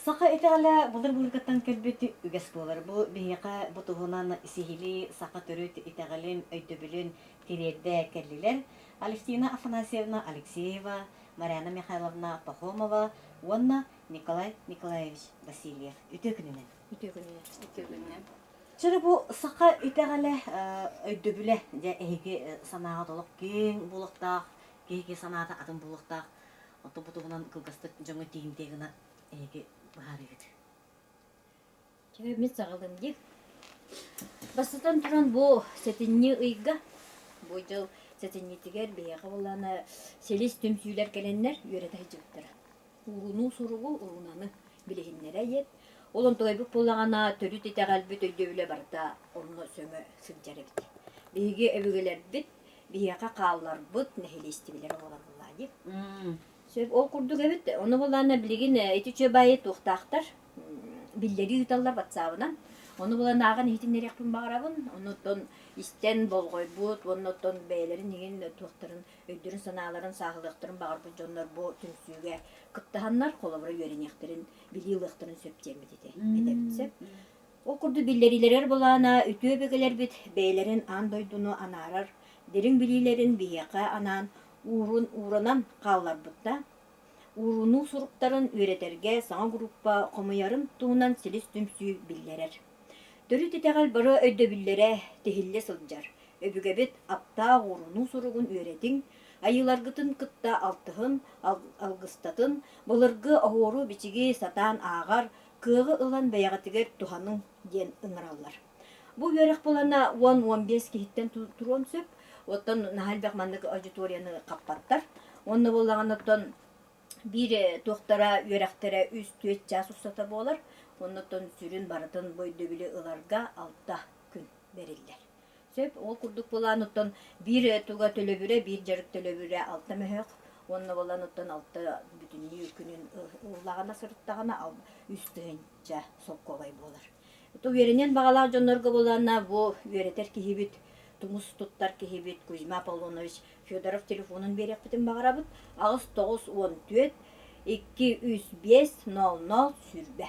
Саха итэҕэлэ былыр-былыргыттан кэлбит үгэс буолар. Бу биһиэхэ бу туһунан сиһилии саха төрүт итэҕэлин, өйдөбүлүн тириэрдэ кэллилэр Алевтина Афанасьевна Алексеева, Марьяна Михайловна Пахомова уонна Николай Николаевич Васильев. Үтүө күнүнэн! Үтүө күнүнэн! Үтүө күнүнэн! Чөрө бу саха итэҕэлэ өйдөбүлэ дьэ эһиги санааҕыт олох киэҥ буолуохтаах, киһи санаата атын буолуохтаах. Оттон бу туһунан кылгастык дьоҥҥо тиийимтиэ гына эһиги быһаарыыгыт. Чэ, мин саҕалыым дии. Бастатан туран бу сэтинньи ыйга, бу дьыл сэтинньитигэр биһиэхэ буоллаҕына силис түмсүүлэр кэлэннэр үөрэтэ сылдьыбыттара. Уурунуу суругу, уруунаны билиһиннэрэ диэн. Ол онтугайбыт буоллаҕына төрүт итэҕэлбит өйдөбүлэ барыта онно сөҥө сылдьар эбит. Биһиги өбүгэлэрбит биһиэхэ хаалларбыт нэһилиэстибэлэрэ буолар буоллаҕа дии. Сөп, ол курдук эбит. Ону булаана билигин ити үчүгэй туохтаахтар биллэрии ыыталлар ватсабынан. Ону булан ааҕан иһитиннэриэхпин баҕарабын. Онуттан истэн болҕойбут уонна оттон бэйэлэрин иһин туохтарын өйдөрүн-санааларын сааһылыахтарын баҕарбыт дьоннор бу түмсүүгэ кыттыһаннар холобура үөрэниэхтэрин, билии ылыахтарын сөп диэммит ити этэбит сөп. Ол курдук биллэриилэригэр былаана үтүө өбүгэлэрбит бэйэлэрин аан дойдуну анаарар дириҥ билиилэрин биһиэхэ анаан уурун ууранан хаалларбытта. Уурунуу суруктарын үөрэтэргэ саҥа группа хомуйарын туһунан силис түмсүү биллэрэр. Төрүт итэҕэл бары өйдөбүллэрэ тиһиллэ сылдьар. Өбүгэбит аптаах уурунуу суругун үөрэтиҥ, айыыларгытын кытта алтыһын, алгыстатын, былыргы оһуору-бичиги сатаан ааҕар, кыаҕы ылан бэйэҕитигэр туһаныҥ диэн ыҥыраллар. Бу үөрэх былана 10-15 киһиттэн туруон сөп. Оттон наһаа элбэх маннык аудиторияны хаппаттар. Онно буоллаҕына оттон биир туохтара үөрэхтэрэ 3-4 чаас устата буолар. Оннуттан сүрүн барытын бу өйдөбүлү ыларга 6 күн бэриллэр. Сөп, ол курдук буолан оттон биир туга төлөбүрэ, биир дьарык төлөбүрэ 6 мөһөөх уонна буолан оттон 6 бүтүннүү күнүн ыллаҕына сырыттаҕына 3 тыһыынча солкуобай буолар. То үөрэниэн баҕалаах дьоннорго буоллаҕына бу үөрэтэр киһибит, тумус туттар киһибит Кузьма Аполлонович Федоров телефонун биэриэхпитин баҕарабыт. 8 9 14 2 3 5 0 0 20.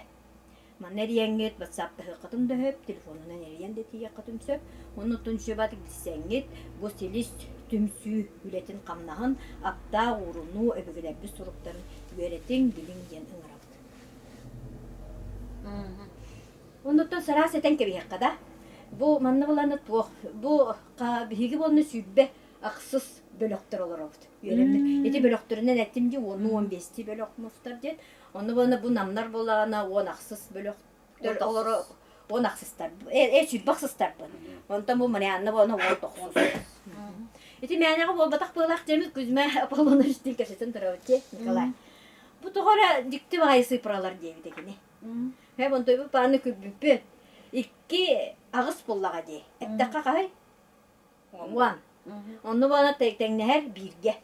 Манна эрийэҥҥит ватсаптаһыаххытын да сөп, телефонунан эрийэн да тиийиэххитин сөп. Оннуттан сүбатык билсэҥҥит, бу силис түмсүү үлэтин-хамнаһын, аптаах уурунуу, өбүгэлэрбит суруктарын үөрэтиҥ, билиҥ диэн ыҥырабыт. Оннуттан сараас этэн кэбиһиэххэ да. Бу манна буланы туох, бу биһиги буолна 28 бөлөхтөр олоробут. Үөрэммит. Ити бөлөхтөрүнэн эттим дии, 10-15 бөлөх мустар диэн. Онно буолна бу намнар буоллаҕына 16 бөлөхтөр олоро 16-стар. 26-старбын. Онтон бу Марианна буолна 19. Ити мээнэҕэ буолбатах быалаах дьэмит Кузьма Аполлонович диэн кэпсэтэн турабыт дии, Николай. Бу тоҕо эрэ дьикти баҕайы сыыппаралар диэбитэ кини. Һэ, онтойбут бааны күлбүппүт. Икки аҕыс буоллаҕа дии. Эттэххэ хаһый? 10. Онно буолана тэҥнэһэр бииргэ.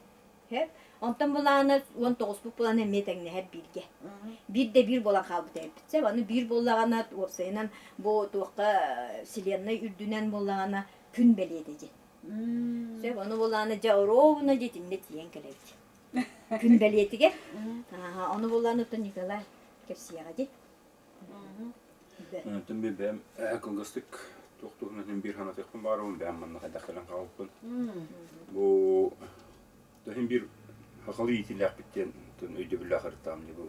Һэ? Онтон булаана 19-пут буолан эмиэ тэҥнэһэр бииргэ. Биир да биир буолан хаалбыт эбиппит. Сөп, аны биир буоллаҕына уопсайынан бу туохха вселенной үрдүнэн буоллаҕына күн бэлиэтэ дии. Сөп, ону буоллаҕына дьэ оруобуна дии итиннэ тиийэн кэлэбит. Күн бэлиэтигэр. Ону буоллаҕына оттон Николай кэпсиэҕэ дии. Онтон би бэйэм кылгастык туох туһунан иһин биир санатыахпын баҕарабын бэйэм манна хайдах кэлэн хаалбыппын. Бу иһин биир сахалыы иитиилээхпит диэн өйдөбүллээх ырыттаҕым дии бу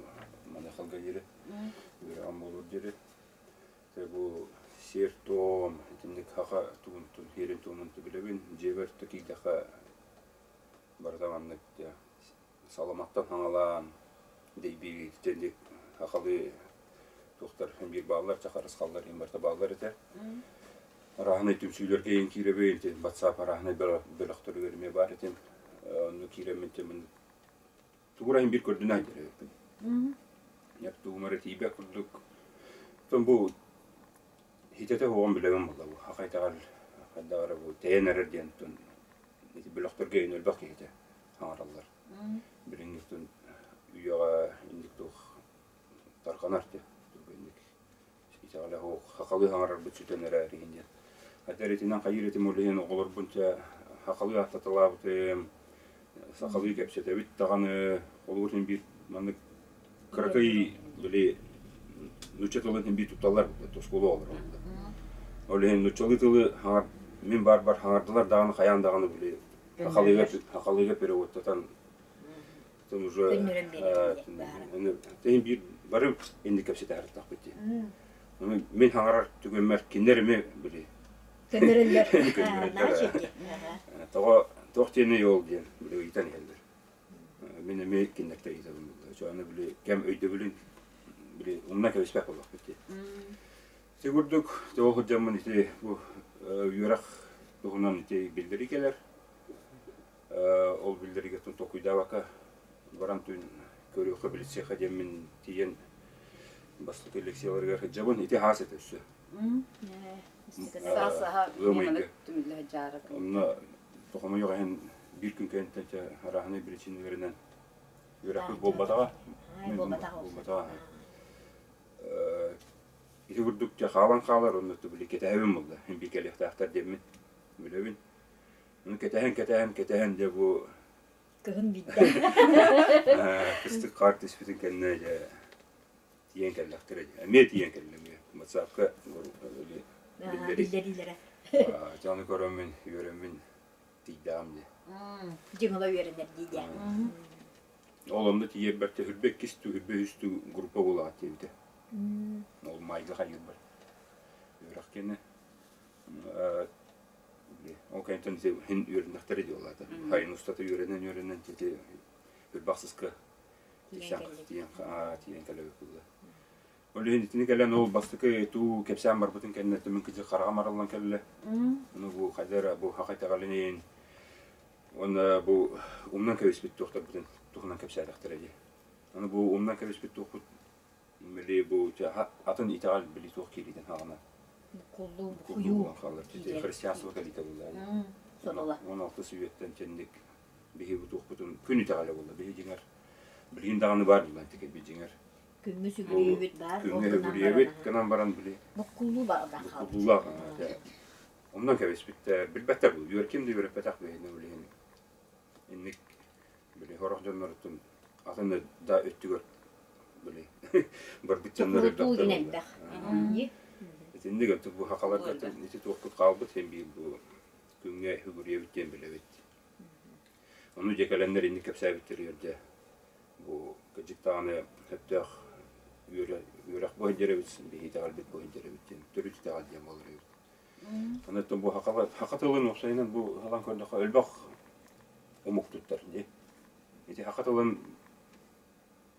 маныахалга диэри үөрэҕим буолуор диэри. Бу сиэр-туом итинник саха тугун сиэрин-туомун билэбин дьиэбэр да киирдэххэ барыта маннык саламаттан хаҥалаан дэйбииртэн сахалыы туохтар биир бааллар чахарысхаллар иһин барыта бааллар этэ арааһынай түмсүүлэргэ иһин киирэбин ватсап арааһынай бөлөхтөрүгэр эмиэ баар этим онно киирэммин тугу эрэ биир көрдүнэ айдар эбиппин тугум эрэ тиийбэт курдук оттон бу хитэтэ суоҕун билэбин буолла бу хахайтаҕар хайдах эрэ бу тэйэн эрэр диэн ити бөлөхтөргө иһин элбэх киһитэ саҥараллар. Билиҥҥи үйэҕэ инник туох тарҕанар диэн инник итэҕэлэ суох сахалыы саҥарарбыт сүтэн эрээр иһин диэн. Хата итинэн хайыыр этим ол иһин оҕолорбун чэ сахалыы ааттаталаабытым, сахалыы кэпсэтэбит даҕаны, холобур син биир маннык кыракый били. нуучча тылын иһин биир тутталлар оскуола оҕолоро. Ол иһин нууччалыы тылы мин баарбар хаҥардылар даҕаны хайаан даҕаны били хахалыыга хахалыыга переводтатан уже иһин биир бары инник кэпсэтэ сырыттахпыт дии. Мин хаҥарар түгэммэр кинилэр эмиэ били Көннөрөллөр. Тоҕо туох диэний ол диэн били ыйытан иһэллэр. Мин эмиэ кинилэртэн ыйытабын буолла. Аны били кэм өйдөбүлүн били умна кэбиспэт буоллахпыт дии. Ити курдук тоҕо сылдьаммын ити бу үөрэх туһунан ити биллэрии кэлэр. Ол биллэриигэ толкуйдаабакка баран түүн көрүөххэ билсиэххэ диэммин тиийэн бастакы лекцияларыгар сылдьабын. Ити хаас этэ өссө. Саас-саһа Ыам ыйга. түмүллэ сылдьаарык. Онно хомойуох иһин биир күн кэнниттэн чэ арааһынай биричиинэлэринэн үөрэхпит буолбатаҕа. Буолбатаҕа. Буолбатаҕа. Ити курдук дьэ хаалан хаалар, онно били кэтэһэбин буолла. Биир кэлиэхтээхтэр диэммин билэбин. Ону кэтэһэн, кэтэһэн, кэтэһэн дьэ бу Кыһын биирдэ. кыстык хаар түспүтүн кэннэ дьэ тиийэн кэллэхтэрэ дии. Эмиэ тиийэн кэллим WhatsApp-ка биллэриилэрэ. Дьону көрөммүн, үөрэммин тиийдэҕим дии. Дьиҥ ыла үөрэнэр дии дии. Ол онно тиийэрбэр түһүрбэ иккис түһүрбэ үһүс группа буолаҕат диэбитэ. Ол майга хайыырбар. Үөрэх кэннэ ол кэнниттэн иһин үөрэннэхтэрэ дии ол аата. Хайын устата үөрэнэн-үөрэнэн ити үрбэх сыска тиийэн кэлэбит буолла. Ол иһин итини кэлэн ол бастакы туу кэпсээн барбытын кэннэ мин кыдьык хараҕым арыллан кэллэ. Ону бу хайда эрэ бу хахай итэҕэлинин уонна бу умнан кэбиспит туохтарбытын туһунан кэпсээтэхтэрэ дии. Аны бу умнан кэбиспит туохпут били бу атын итэҕэл били туох киириитин хаҕына Буккуллуу, буккуллуу буолан хаалар. Христианство кэлиитэ буолла. Содула. 16 үйэттэн тэнник биһи бу туохпутун күн итэҕэлэ буолла. Биһи дьиҥэр билигин даҕаны баар буолла антикэлбит дьиҥэр. Күҥҥэ сүгүрүйэбит баар. Күҥҥэ сүгүрүйэбит гынан баран били Буккуллуу баҕда хаалбыт. Буккуллуулаах Оннон кэбиспиттэр, билбэттэр бу. Үөр ким да үөрэппэтэх биһини билигин. Инник били сорох дьонноруттан атын да өттүгэр били барбыт дьоннор элбэх. элбэх. Итинник өттүк бу хахаларга ити туохпут хаалбыт син биир бу күҥҥэ үгүрүйэбит диэн билэбит. Ону дьэ кэлэннэр инник кэпсээбиттэригэр дьэ бу кырдьык даҕаны сөптөөх үөрэх бу сылдьар эбит, биһи итэҕэлбит бу сылдьар эбит диэн төрүт итэҕэл диэн буолар эбит. Онон бу саха тылын уопсайынан бу ылан көрдөххө элбэх омук туттар дии. Ити саха тылын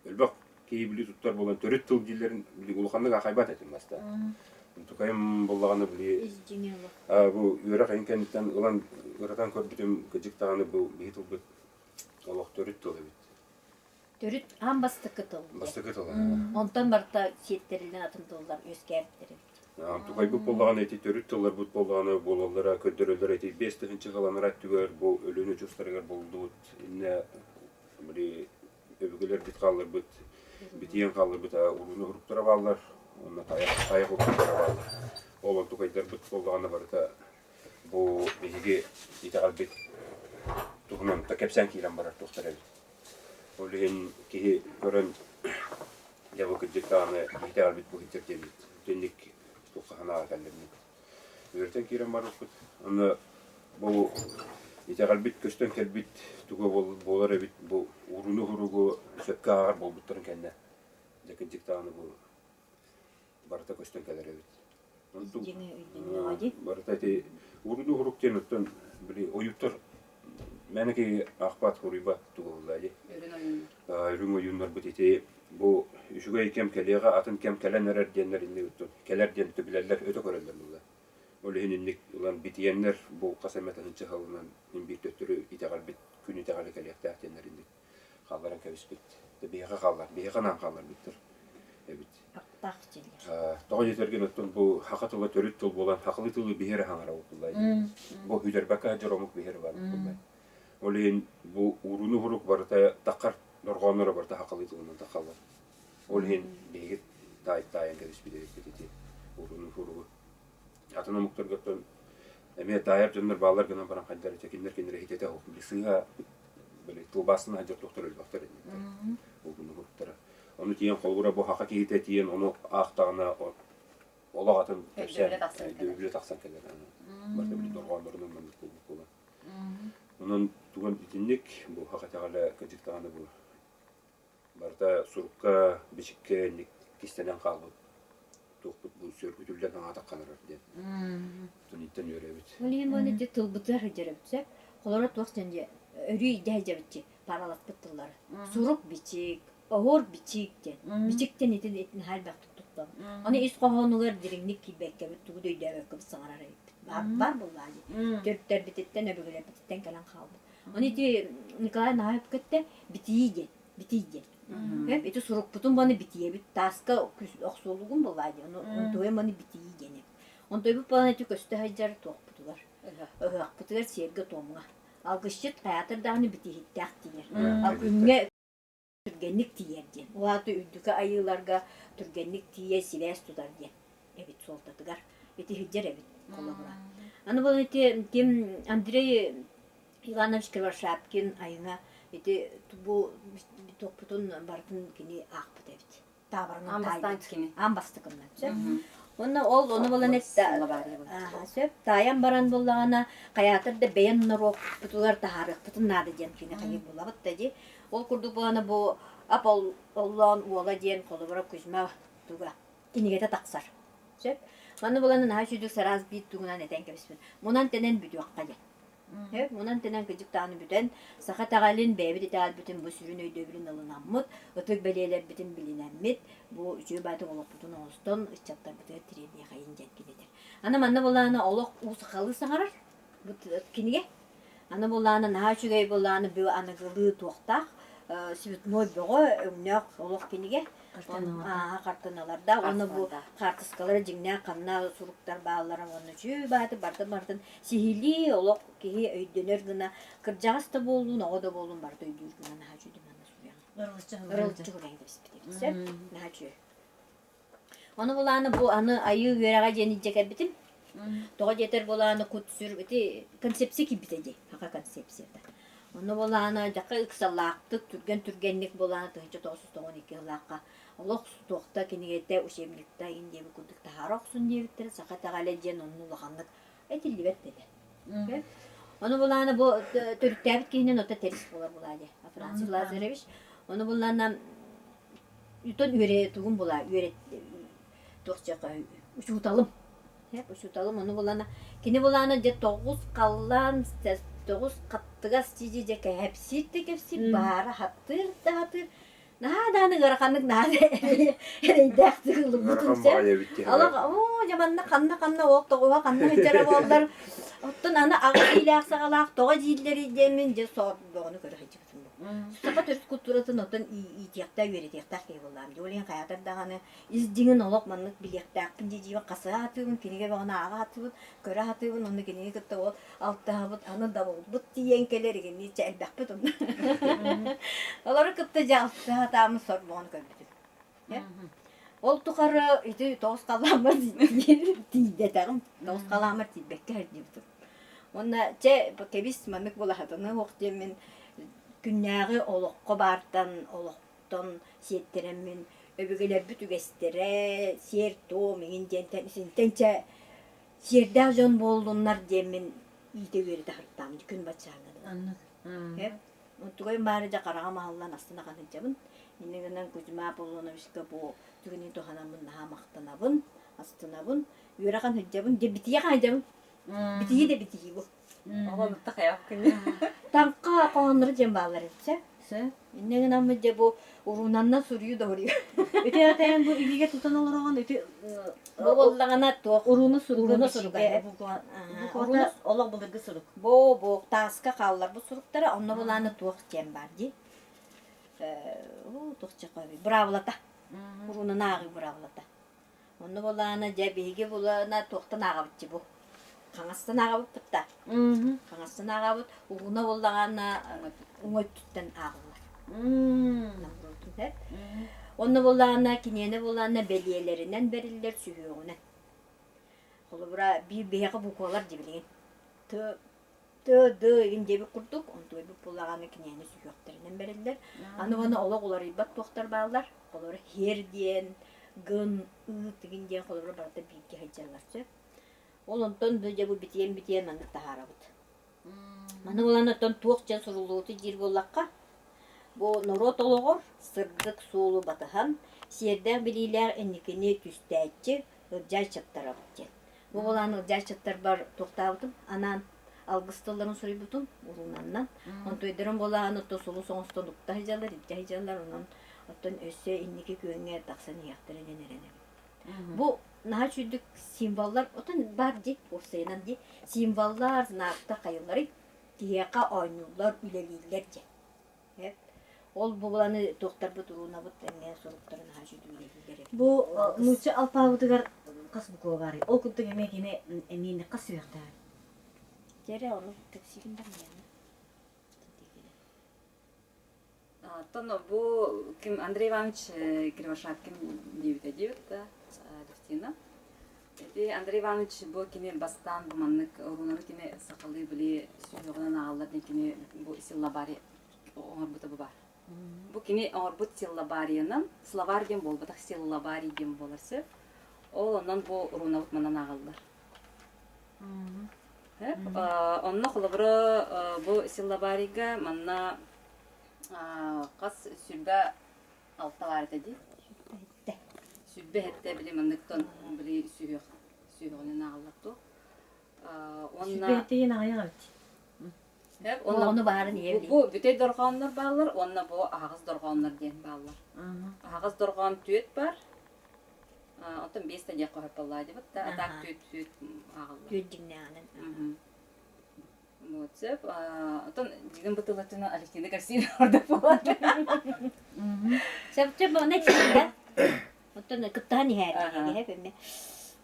элбэх киһи били туттар буолан төрүт тыл дииллэрин били улаханнык аахайбат этим бастаан. Тукайым буллаҕына били бу үөрэх ыйын кэнниттэн ылан ырытан көрбүтүм кыдьык даҕаны бу биһи тылбыт олох төрүт тыл эбит. Төрүт аан бастакы тыл. Бастакы тыл. Онтон барыта сиэттэриллэн атын тыллар үөскээбиттэр эбит. Тукайбыт буоллаҕына ити төрүт тылларбыт буоллаҕына буолаллара көрдөрөллөр ити 5000 сыланара өттүгэр бу Өлүөнэ очуостарыгар булдубут иннэ били өбүгэлэрбит хаалларбыт битийэн хаалларбыт урууну уруктара бааллар уонна тайах тайах уруктара бааллар ол онтукайдарбыт буоллаҕына барыта бу биһиги итэҕэлбит туһунан да кэпсээн киирэн барар туохтар эбит ол иһин киһи көрөн дьэ бу кырдьык даҕаны итэҕэлбит бу сылдьар диэммит итинник туохха санааҕа кэллэммит Үөрэтэн киирэн барбыппыт. Онно бу итэҕэлбит көстөн кэлбит туга буолар эбит бу ууруну-уһуругу сөпкө ааҕар буолбуттарын кэннэ дьэ кырдьык даҕаны бу барыта көстөн кэлэр эбит. Барыта ити ууруну-уһурук диэн оттон били ойууттар мээнэ киһи аахпат, суруйбат туга буолла дии. Үрүҥ ойууннарбыт ити бу үчүгэй кэм кэлиэҕэ, атын кэм кэлэн эрэр диэннэр инник кэлэр диэн билэллэр, өтө көрөллөр буолла. Ол иһин инник ылан битийэннэр бу хас эмэ тыһыынча сылынан мин биир төттөрү итэҕэлбит күн итэҕэлэ кэлиэхтээх диэннэр инник хаалларан кэбиспит. Биһиэхэ хааллар, биһиэхэ анаан хаалларбыттар эбит. Аттаах дьиэлэр. Тоҕо диэтэргин оттон бу саха тыла төрүт тыл буолан сахалыы тылы биһи эрэ хаҥара буоллай. Бу сүтэрбэккэ сылдьар омук биһи эрэ баар буоллай. Ол иһин бу ууруну-уһурук барыта таххар дорҕоонноро барыта сахалыы тылынан таххаллар. Ол иһин биһиги таай-таайан кэбиспит эбиппит ити ууруну-уһуругу. Атын омуктаргаттан эмиэ таайар дьоннор бааллар гынан баран хайдар этэ кинилэр кинилэр иһитэтэ били сыыһа били тылбаастан сылдьар туохтар өлбөхтөр инниттэр ууруну-уһуруктара. Ону тиийэн холобура бу саха киһитэ тиийэн ону аахтаҕына олох атын кэпсээн өйдөбүлэ тахсан кэлэр. Барыта били дорҕооннорунан маннык буолбут буолан. Онон туган итинник бу саха итэҕэлэ кырдьык даҕаны бу барыта сурукка, бичиккэ инник кистэнэн хаалбыт туохпут бу сөргүтүллэн аҥаатахха барар диэн. Туниттан үөрэбит. Ол иһин буолан ити тылбытыгар сылдьарбыт сөп. Холоро туох диэн дьэ өрүү илдьэ сылдьабыт параласпыт тыллары. Сурук бичик, оһуор бичик диэн. Бичик диэн итин итин наһаа элбэхтик туттабыт. Аны ис хоһоонугар дириҥник киирбэккэбит, тугу да өйдөөбөккөбүт саҥарар эбиппит. Бар, бар буоллаа дии. Төрүттэрбититтэн, өбүгэлэрбититтэн кэлэн хаалбыт. Аны ити Николай наһаа өпкөттө битии диэн, битий диэн. Хөп, ити сурукпутун баны битиэбит, тааска охсуолугун буоллаа дии. Ону онтуйа баны битии диэн эбит. Онтуйбут буолан ити көстө сылдьар туохпутугар, ыһыахпытыгар сиэргэ-туомҥа. Алгысчыт хайаатар даҕаны битииһиттээх тиийэр. Ал күҥҥэ түргэнник тиийэр диэн. Ол аата үрдүкү айыыларга түргэнник тиийэ сибээс тутар диэн эбит суолтатыгар. Ити сылдьар эбит холобура. Аны бұл ити ким Андрей Иванович Кривошапкин айыҥа ити бу туохпутун барытын кини аахпыт эбит. Таабырынан таайбыт. Аан бастакыннан сөп. Уонна ол ону булан этте сөп. Таайан баран буллаҕына хайаатар да бэйэн норуоппутугар таһаарыахпытын наада диэн кини хайыр булабыт да дии. Ол курдук буолана бу ап оллоон уола диэн холобура Кузьма туга кинигэтэ тахсар. Сөп. Манна булан наһаа сүдүк сараас биир тугунан этэн кэбиспит. Мунан тэнэн бүтүөххэ диэн. Сөп, мунан тэнэн кыдьык даҕаны бүтэн, саха итэҕэлин, бэйэбит итэҕэлбитин бу сүрүн өйдөбүлүн ылынаммыт, ытык бэлиэлэрбитин билинэммит, бу үчүгэй баайдык олохпутун оҥостон, ыччаттарбытыгар тириэрдиэхэйин диэн кинитэр. Аны манна булаана олох уу сахалыы саҥарар бу кинигэ. Аны булаана наһаа үчүгэй булаана бу аныгылыы туохтаах цветной бөҕө өҥнөөх олох кинигэ. Ааһа хартыыналардаах уонна бу хаартыскалара дьиҥнээх ханна суруктар бааллара уонна үчүгэй баайдык бартын бартын Сиһилии олох киһи өйдөнөр гына, кырдьаҕас да буоллун, оҕо да буоллун барыта өйдүүр гына наһаа үчүгэй манна суруйаҕын. Ырылыччы суруйан кэбиспит эбит сөп. Наһаа үчүгэй. Ону булааны бу аны айыы үөрэҕэ диэн илдьэ кэлбитим. Тоҕо диэтэр булааны кут-сүр ити концепция киирбитэ дии, саха концепцията. Ону булааны дьака ыксалаахтык, түргэн-түргэнник булааны 1992 сыллаахха олох туохта кинигэтэ, учебникта иин диэбит курдук таһаара охсун диэбиттэрэ, саха итэҕэлэ диэн онну улаханнык этиллибэт этэ. Ону булаана бу төрүттээбит киһинэн ото тэрис буолар булаа дии Афанасий Лазаревич. Ону буллаана үтөн үөрэ тугун була үөрэт туох учууталым. Учууталым ону булана кини булаана дьэ тоҕус халлаан тоҕус хаттыгас дьи дьэ кэпсиир да кэпсиир баара хаттыыр да хатыыр Наһаа даҕаны ыараханнык наһаа эрэйдээхтик ылыммытым сөп. Олох оо дьэ манна ханна-ханна ол тоҕуһа ханна сылдьара буоллар оттон аны аҕа иилээх саҕалаах тоҕо дииллэрий диэммин дьэ бөҕөнү көрө сылдьыбытым бу. Саха төрүт культуратын оттон иитиэхтээх үөрэтиэхтээх киһи буоллаҕым. Дьэ ол иһин хайаатар даҕаны ис дьиҥин олох маннык билиэхтээхпин дии дьиибин хасыһа сатыыбын, кинигэ бөҕөнү ааҕа сатыыбын, көрө сатыыбын, онно кинини кытта ол алтыһабыт, аны давылбыт тиийэн кэлэр игинни чэ элбэхпит онно. Олору кытта дьэ алтыһа сатааммын сорбоҕун көрбүтүм. Ол тухары ити тоҕус халааммар тиийбэтэҕим. Тоҕус халааммар тиийбэккэ сылдьыбытым. Уонна чэ кэбис маннык буолаһатыны уох диэммин күннээҕи олоххо баартан олохтон сиэттэрэммин өбүгэлэрбит үгэстэрэ сиэр-туом иҥин диэнтэн итинтэн чэ Сиэрдээх дьон буоллуннар диэммин иитэ-үөрэтэ сырыттаҕым дии күн баччааҥҥа дылы. Оннук. Сөп. Онтугай маары дьэ хараҕым аһыллан астына сылдьабын. Инньэ гынан Кузьма Аполлоновичка бу түгэни туһанаммын наһаа махтанабын, астынабын. Үөрэҕин сылдьабын, дьэ битийэҕин сылдьабын. Битийии да битийии бу. Оҕолорто хайах күнү. Таҥха хоһоонноро диэн бааллар эбит сөп. Сөп. Инньэ гынаммыт дьэ бу уруунанна суруйуу да суруйуу. Ити аатайан бу илиигэ тутан олороҕун ити Бу буоллаҕына туох урууну суруга Урууну суруга. Буквата олох былыргы сурук. Бу бу тааска хаалларбыт суруктара онно булааны туох диэн баар дии. Уу туох чакаби быраабылата. Уруунан ааҕыы быраабылата. Онно булаана дьэ биһиги булаана туохтан ааҕабыт дии бу. Хаҥастан ааҕабыппыт да. Хаҥастан ааҕабыт. Уруна буоллаҕына уҥа өттүттэн ааҕыллар. Онно буоллаҕына киниэнэ буоллаҕына бэлиэлэринэн бэриллэр сүһүөҕүнэн. Холобура биир биһиэхэ буквалар дии билигин. Т. Т, Д игин диэбит курдук, онтуойбут буоллаҕына киниэни сүһүөхтэринэн бэриллэр. Аны уонна олох уларыйбат туохтар бааллар. Холобура, хер диэн, гын, ыыт игин диэн холобура барыта бииргэ сылдьаллар сөп. Ол онтон бу дьэ бу битиэн-битиэн маннык таһаарабыт. Маны булан оттон туох дьэн суруллубуту диир буоллахха, бу норуот олоҕор сырдык суолу батыһан, сиэрдээх билиилээх инникини түстээччи Ылдьаай Чаптарабыт диэн. Бу буолаан Ылдьаай Чаптарбар туохтаабытым, анаан алгыс тылларын суруйбутум уруунаннан. Онтуйдарын буолаан оттон сулус оҥостон укта сылдьаллар, илдьэ сылдьаллар, онон оттон өссө инники күөҥҥэ тахсан иһиэхтэрэ диэн эрэнэбин. Бу наһаа үчүгдүк символлар, отон баар дии, уопсайынан дии, символлар, знактар хайылларый? Киһиэхэ оонньууллар, үлэлииллэр дьэ. Ол буоланы туохтарбыт уруунабыт эмиэ суруктарын наһаа үчүгдүк үлэлииллэр эбит. Бу нуучча алпаабытыгар хас буква баарый? Ол курдук эмиэ кини эмиэ хас сүһүөхтээҕий? Дьэрэ ону кэпсиигин да миэнэ. Оттон бу ким Андрей Иванович Кривошапкин диэбитэ диэбит да Алевтина. Ити Андрей Иванович бу кини бастаан бу маннык уруунаны кини сахалыы били сүһүөҕүнэн ааҕаллар диэн кини бу силлабари оҥорбута бу баар. Бу кини оҥорбут силлабариянан словарь диэн буолбатах силлабарий диэн буолар сөп. Ол онон бу уруунабыт манан ааҕаллар. Онно холобура бу силлабарийга манна хас 26 баар этэ дии. 27 били манныктан били сүһүөх сүһүөҕүнэн ааҕыллар туох. Уонна 27 диэн аҕыйах эбит. Уонна Ону баарын ийэ бу бүтэй дорҕооннор бааллар уонна бу аһаҕас дорҕооннор диэн бааллар. Аһаҕас дорҕоон түөт бар. Оттон биэс да диэххэ сөп да, а так түөт түөт ааҕыллар. Түөт дьиҥнээҕинэн. Вот сөп. Оттон дьигин бытылатына Алевтина Кассина ордук буолар. Сөп манна тиийдэ. Оттон кыттаһан иһээр эбэмме.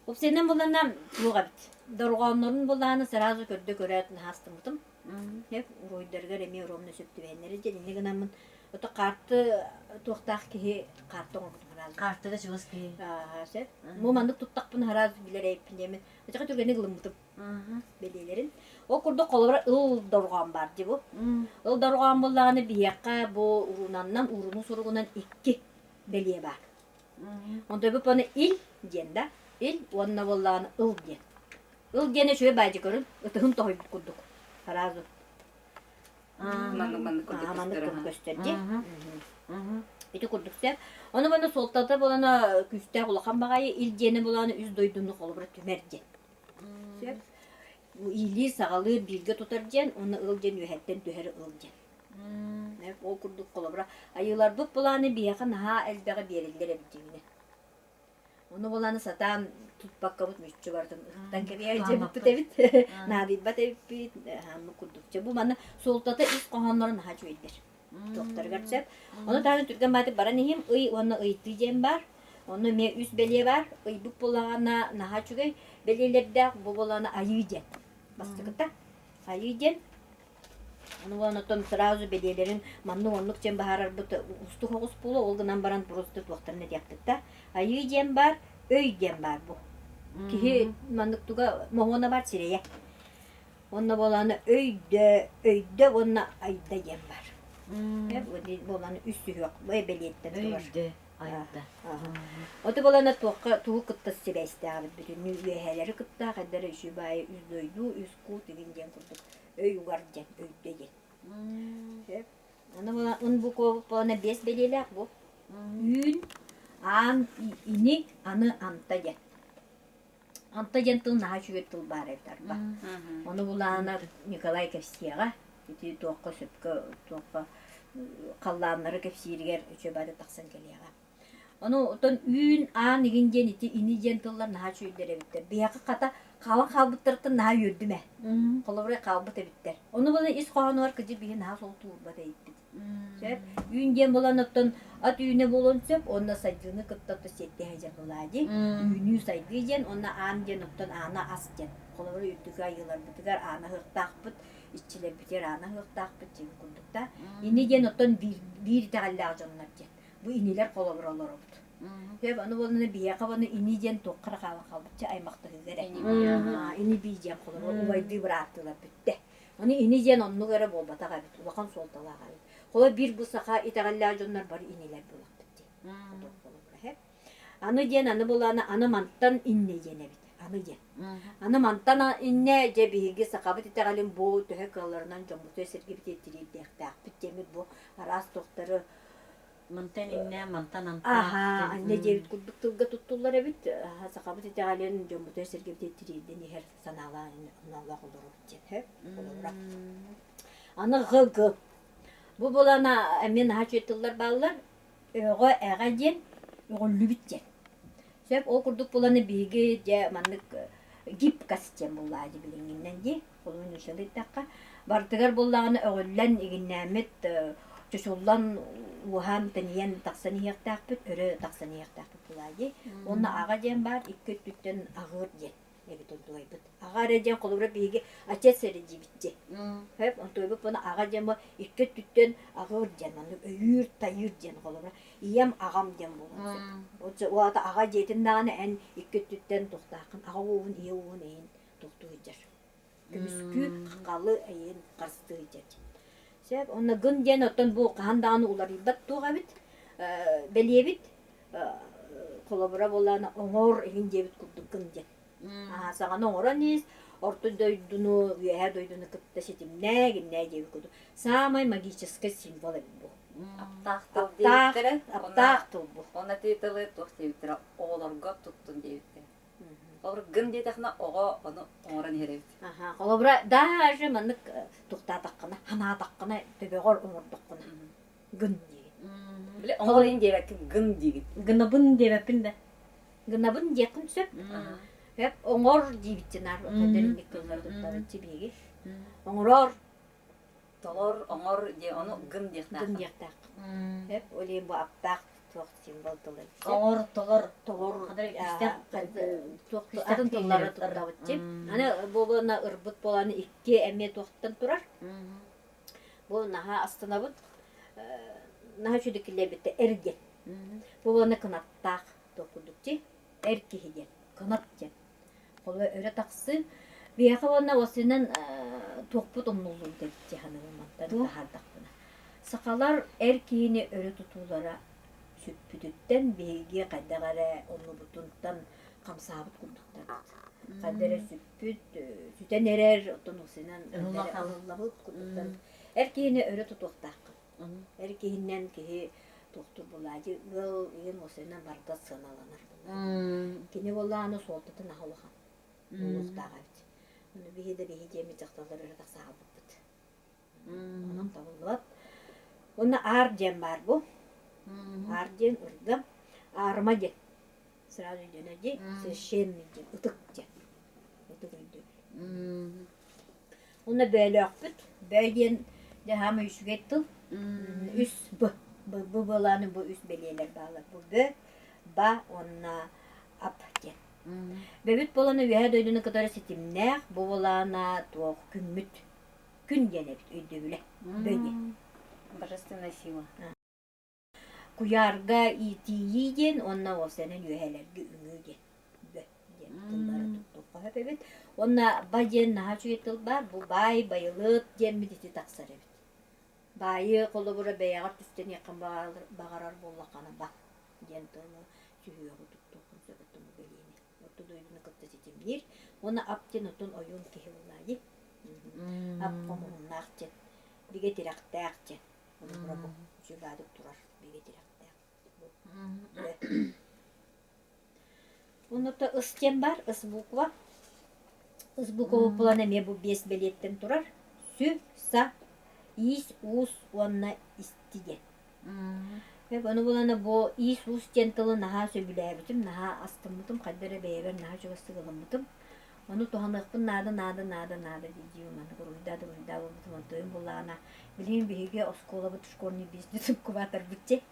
Упсайынан булана туох эбит. Дорҕооннорун булааны сразу көрдө көрөөт наһаастыммытым. Сөп уруйдарыгар эмиэ ровно сөп түбэһиннэри дьэ инньэ гынаммын ото карты туохтаах киһи карта оҥорбутум сразу. Картага чугас киһи. Сөп. Бу маннык туттахпын сразу билэр эбиппин диэмин. Ачака түргэнник ылыммытым. бэлиэлэрин. Ол курдук холобура ыл дорҕоон баар дии бу. Ыл дорҕоон буоллаҕына биһиэхэ бу уруунаннан ууруну суругунан икки бэлиэ баар. Онтон бу аны ил диэн да ил уонна буоллаҕына ыл диэн. Ыл диэн үчүгэй баадьы көрүн ытыһын тоһуйбут курдук сразу. Маннык маннык курдук Маннык көстөр. курдук көстөр дии. Ити курдук сөп. Ону манна суолтата буолана күүстээх улахан баҕайы ил диэни булааны үс дойдуну холобура түмэр диэн. Сөп. Иилиир-саҕалыыр бииргэ тутар диэн уонна ыл диэн үөһэттэн түһэр ыл диэн. Ол курдук холобура айыыларбыт былааны биһиэхэ наһаа элбэҕи биэрэллэр эбит дьиҥинэ. Ону буланы сатаан туппаккабыт мүччү барытын ыһыктан кэбиһэр дьэбиппит эбит, наадыйбат эбиппит, хааммыт курдук. Чэ бу манна суолтата ис хоһоонноро наһаа үчүгэйдэр. Туохтарыгар сөп. Ону таһынан түргэн баатык баран иһим ый уонна ыйытыы диэн баар. Онно эмиэ үс бэлиэ баар. Ыйбыт буоллаҕына наһаа үчүгэй бэлиэлэрдээх, бу буоллаҕына айыы диэн. Бастакыта айыы диэн. Ону уонна оттон сразу бэлиэлэрин маннык оннук диэн баһаарарбыт уустук оҕус буолуо, ол гынан баран просто туохтарын этиэхпит да. Айыы диэн баар, өй диэн баар бу. Киһи маннык туга моһуона баар сирэйэ. Уонна буолааны өйдө, өйдө уонна айда диэн бар. Буолааны үс сүһүөх бэлиэттэн турар. Өйдө, айда. Оты буолана туохха тугу кытта сибээстээҕибит бүтүннүү үөһээлэри кытта хайдары үчү баайы үс дойду, үс кут игин диэн курдук өй угар диэн, өйдө диэн. Сөп. Аны буолан ун бу буолана биэс бэлиэлээх бу. Үүн, аан, ини, аны, анта диэн. Анта диэн тыл наһаа үчүгэй тыл баар эбит арба. Ону булаана Николай кэпсиэҕэ. Ити туохха сөпкө туохха халлааннары кэпсииригэр үчүгэй бары тахсан кэлиэҕэ. Ону оттон үүн, аан игин диэн ити ини диэн тыллар наһаа үчүгэйдэр эбиттэр. Биһиэхэ хата хаалан хаалбыттарыттан наһаа үөрдүм ээ. Холобура хаалбыт эбиттэр. Ону була ис хоһоонугар кыдьык биһи наһаа солтуурбат эбиппит. Сөп. Үүн диэн буолан оттон ат үүнэ буолуон сөп уонна сайдыыны кытта отто сиэттэһэ дьэ былаа дии. Үүнүү сайдыы диэн уонна аан диэн оттон аана ас диэн. Холобура үрдүкү айыыларбытыгар аана аһыахтаахпыт, иччилэрбитигэр аана аһыахтаахпыт диэн курдук да. Ини диэн оттон биир, биир итэҕэллээх дьоннор диэн. Бу инилэр холобура олоробут. Сөп, аны буоллуна биһиэхэ буоллуна ини диэн туохха эрэ хаалан хаалбычча аймахтаһыыга эрэ. Ини бии диэн холобура убайдыы бырааттыылар бүттэ. Аны ини диэн оннук эрэ буолбатах эбит, улахан суолталаах эбит. Холобур биир бу саха итэҕэллээх дьоннор бары инилэр буолахпыт дии. Аны диэн аны булаана аны мантан иннэ диэн эбит. Аны диэн. Аны мантан иннэ дьэ биһиги сахабыт итэҕэлин бу төһө кыалларынан дьоммутугар сиргибитигэр тириэрдиэхтээхпит диэммит бу араас туохтары Мантан иннэ, мантан антах. Аһаа, анньа диэбит курдук тылга туттуллар эбит. Сахабыт итэҕэлин дьоммутугар сиргибитигэр тириэрдэн иһэр санаалаах аналлаах олоробут диэн сөп. Холобура. Аны ҕ-г. Бу булана эмиэ наһаа үчүгэй тыллар бааллар. Өҕө эҕэ диэн өҕүллүбүт диэн. Сөп ол курдук буланы биһиги дьэ маннык гибкость диэн буллаа дии билиҥҥиннэн дии. Холуон ыйдахха барытыгар буллаҕына өҕүллэн игиннээммит чочуллан уоһаан тэнийэн тахсан иһиэхтээхпит өрө тахсан иһиэхтээхпит булаа дии. Уонна аҕа диэн баар икки өттүттэн аҕыыр диэн эбит онтугайбыт. Аҕа эрэ диэн холобура биһиги отец эрэ диибит дии. Хөп онтугайбыт буна аҕа диэн бу икки өттүттэн аҕыыр диэн маннык өйүүр тайыыр диэн холобура ийэм аҕам диэн буолуон сөп. Ол аата аҕа дьиэтин даҕаны эн икки өттүттэн туохтааххын аҕа ууһун ийэ ууһун эйин туохтуу сылдьар. Көмүскүү халы эйин харыстыы сылдьар. Сөп онно гын диэн оттон бу хаһан даҕаны уларыйбат туох эбит бэлиэбит холобура буоллаҕына оҥор иһин диэбит курдук гын диэн. Саҥаны оҥорон ис, орто дойдуну, үөһээ дойдуну кытта ситимнээ, гиннээ диэбит курдук. Саамай магическай символ эбит бу. Аптаах тыл диэбиттэрэ. Аптаах тыл бу. Онно ити тылы туох диэбиттэрэ оҕолорго туттун диэбиттэрэ. Холобур, гын диэтэхинэ оҕо ону оҥорон иһэр эбит. Аха, холобура, даже маннык туктаатаххына, ханаатаххына, төбөҕөр оҥордоххуна гын диигин. Били оҥорон диэбэккин гын диигин. Гынабын диэбэппин да. Гынабын диэххин сөп. Сөп, оҥор диибитин аар инник тыллары туттарыччы биһиги. Оҥорор. Толор, оҥор диэ, ону гын диэхтээх. Гын диэхтээх. Сөп, ол иһин бу аптаах туох символ тылы. Оҥор, толор, толор, туох атын тыллары туттабытчы. Аны бу ырбыт буолан икки эмиэ туохтан турар. Бу наһаа астынабыт. Наһаа үчүгэй киллэрбиттэр эр диэн. Бу уонна кынаттаах туох курдук дии. Эр киһи диэн, кынат диэн. Холобура өрө тахсыы. Биһиэхэ уонна уосуйунан туохпут умнуллубут эбит дии саныыбын мантан таһаардахпына. Сахалар эр киһини өрө тутуулара сүппүтүттэн биһиги хайдах эрэ оннубутунтан хамсаабыт курдуктарбыт. Хайдах эрэ сүппүт, сүтэн эрэр, оттон уосуйунан ылыллабыт курдуктар. Эр киһини өрө тутуохтааххын. Эр киһиннэн киһи туохтуур буолаадьы ыал ийэн уосайынан барыта сыаналанар буолла. Кини буоллаҕына суолтатын аһа улахан буолуохтаах эбит. Ону биһи да биһи диэммит дьахталлар өрө тахса хаалбыппыт. Онон табыллыбат. Уонна аар диэн баар бу. Аар диэн ырга. Аарыма диэн. Сразу өйдөнөр дии. Священный диэн. Ытык диэн. Ытык өйдөбүл. Уонна бөөлөөхпүт. Бөө диэн дьэ хаамай үчүгэй тыл. Үс б. Б бу буолааны бу үс бэлиэлэр бааллар. Бу бө, ба уонна ап диэн. Бөбүт буолана үөһээ дойдуну кытары ситимнээх, бу буолаана туох күммүт. Күн диэн эбит өйдөбүлэ. Бө диэн. Божественная сила. Куйаарга иитиийии диэн уонна уопсайынан үөһээлэргэ үҥүү диэн бө диэн тыллары туттуохха сөп эбит. Уонна ба диэн наһаа үчүгэй тыл баар. Бу баай, байылыат диэммит ити тахсар эбит. Баайы холобура бэйэҕэр түстэниэххин баҕарар буоллаххына ба диэн тылы сүһүөҕү туттуоххун сөп оттон бу бэлиэни. Орто дойдуну кытта ситимниир. Уонна ап диэн оттон ойуун киһи буоллаа дии. Ап хомуһуннаах диэн, бигэ тирэхтээх диэн. Холобура бу үчүгэйдик турар бигэ тирэхтээх. Онно ыс диэн баар, ыс буква. Ыс буква буолан эмиэ бу биэс бэлиэттэн турар. Сү, са, иис, уус уонна исти диэн. Ону булана бу иис-уус диэн тылы наһаа сөбүлээбитим, наһаа астыммытым, хайда эрэ бэйэбэр наһаа чугастык ылыммытым. Ону туһаныахпын наада, наада, наада, наада дии-дии маннык уруһуйдаа да уруһуйдаа буолбутум онтуйум буллаҕына билигин биһиги оскуолабыт школьный бизнес инкубаторбыт дии.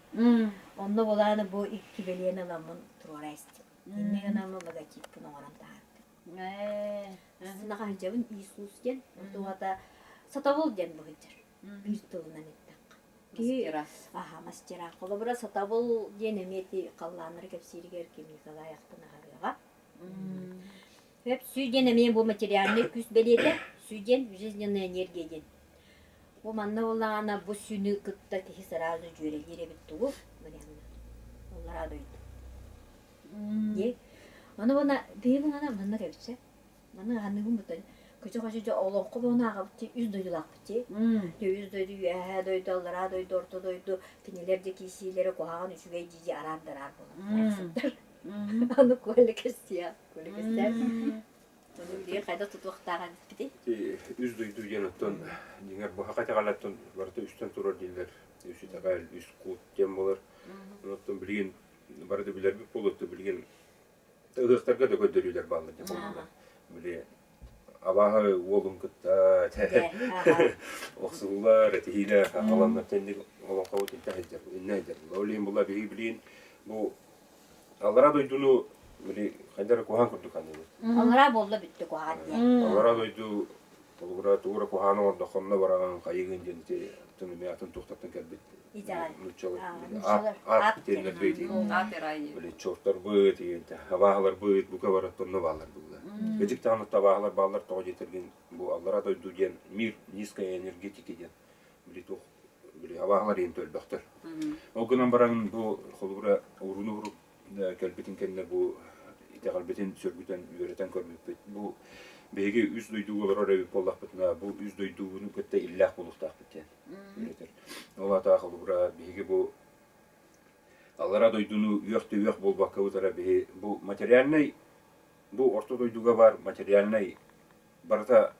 Онно булааны бу икки бэлиэни ыламмын туруора истим. Инньэ гынаммын логотиппын оҥорон таһаардым. Астына хаһыдьабын Иисус диэн, онтугата сатабыл диэн быһыдьар. Биир тылынан эттэххэ. Мастера. Аха, мастера. Холобура, сатабыл диэн эмиэ ити халлааннары кэпсииригэр Ким Николай ахтан аһарыаҕа. Сөп, сүү диэн эмиэ бу материальнай күүс бэлиэтэ. Сү диэн жизненная энергия диэн. Бу манна буоллаҕына бу сүнү кытта киһи сразу дьүөрэлиир эбит тугу Марианна? Аллараа дойду. Дии. Аны уонна биһиги мана маннык эбит сөп. Маны аныгын бутан көчө-көчө дьэ олоҥхо буолан ааҕабыт дии үс дойдулаахпыт дии. Дьэ үс дойду үөһээ дойду, аллараа дойду, орто дойду кинилэр дьэ киирсиилэрэ куһаҕан үчүгэй дии дии араан да араан буолан барахсаттар. Аны Коля кэстиэ, Коля кэстиэ. Ону билигин хайдах тутуохтаах эбиппитий? Ити үс дойду диэн оттон дьиҥэр быһаха итэҕэлэттэн барыта үстэн турар дииллэр. Үс итэҕэл, үс кут диэн буолар. Оттон билигин бары да билэрбит буолуо, билигин ыһыахтарга да көрдөрүүлэр бааллар дьэ буоллулар. Били абааһы уолун кытта охсуһуулар, этиһиилэр, аҕаланнар тэнник олоҥхобут иннэ сылдьар, иннэ сылдьар. Ол иһин була биһиги билигин бу аллараа дойдуну били хайдах эрэ куһаҕан курдук саныыбыт. Аллараа буолла бүттэ куһаҕан диэн. Аллараа дойду Холобура, тугу эрэ куһаҕаны оҥордоххо бараҕын, хайыгын диэн ити атын эмиэ атын туохтартан кэлбит Итэҕэл. нууччалар Нууччалар аат диэннэр бэйэтин Аат эрай. били чортарбыт, абааһыларбыт, бука барыт онно бааллар булла. Кыдьык даҕаны абааһылар бааллар тоҕо диэтэргин бу аллара дойду диэн мир низкой энергетики диэн били туох били абааһылар иһин өлбөхтөр. Ол гынан баран бу холобура урууну урук кэлбитин кэннэ бу итэҕэлбитин сөргүтэн үөрэтэн көрбүппүт. Бу биһиги үс дойдуга олорор эбит буоллахпытына, бу үс дойдуну кытта иллээх буолуохтаахпыт диэн үөрэтэр. Ол аата холобура биһиги бу аллара дойдуну үөх-түһүөх буолбаккабыт эрэ биһи бу материальнай бу орто дойдуга бар материальнай барыта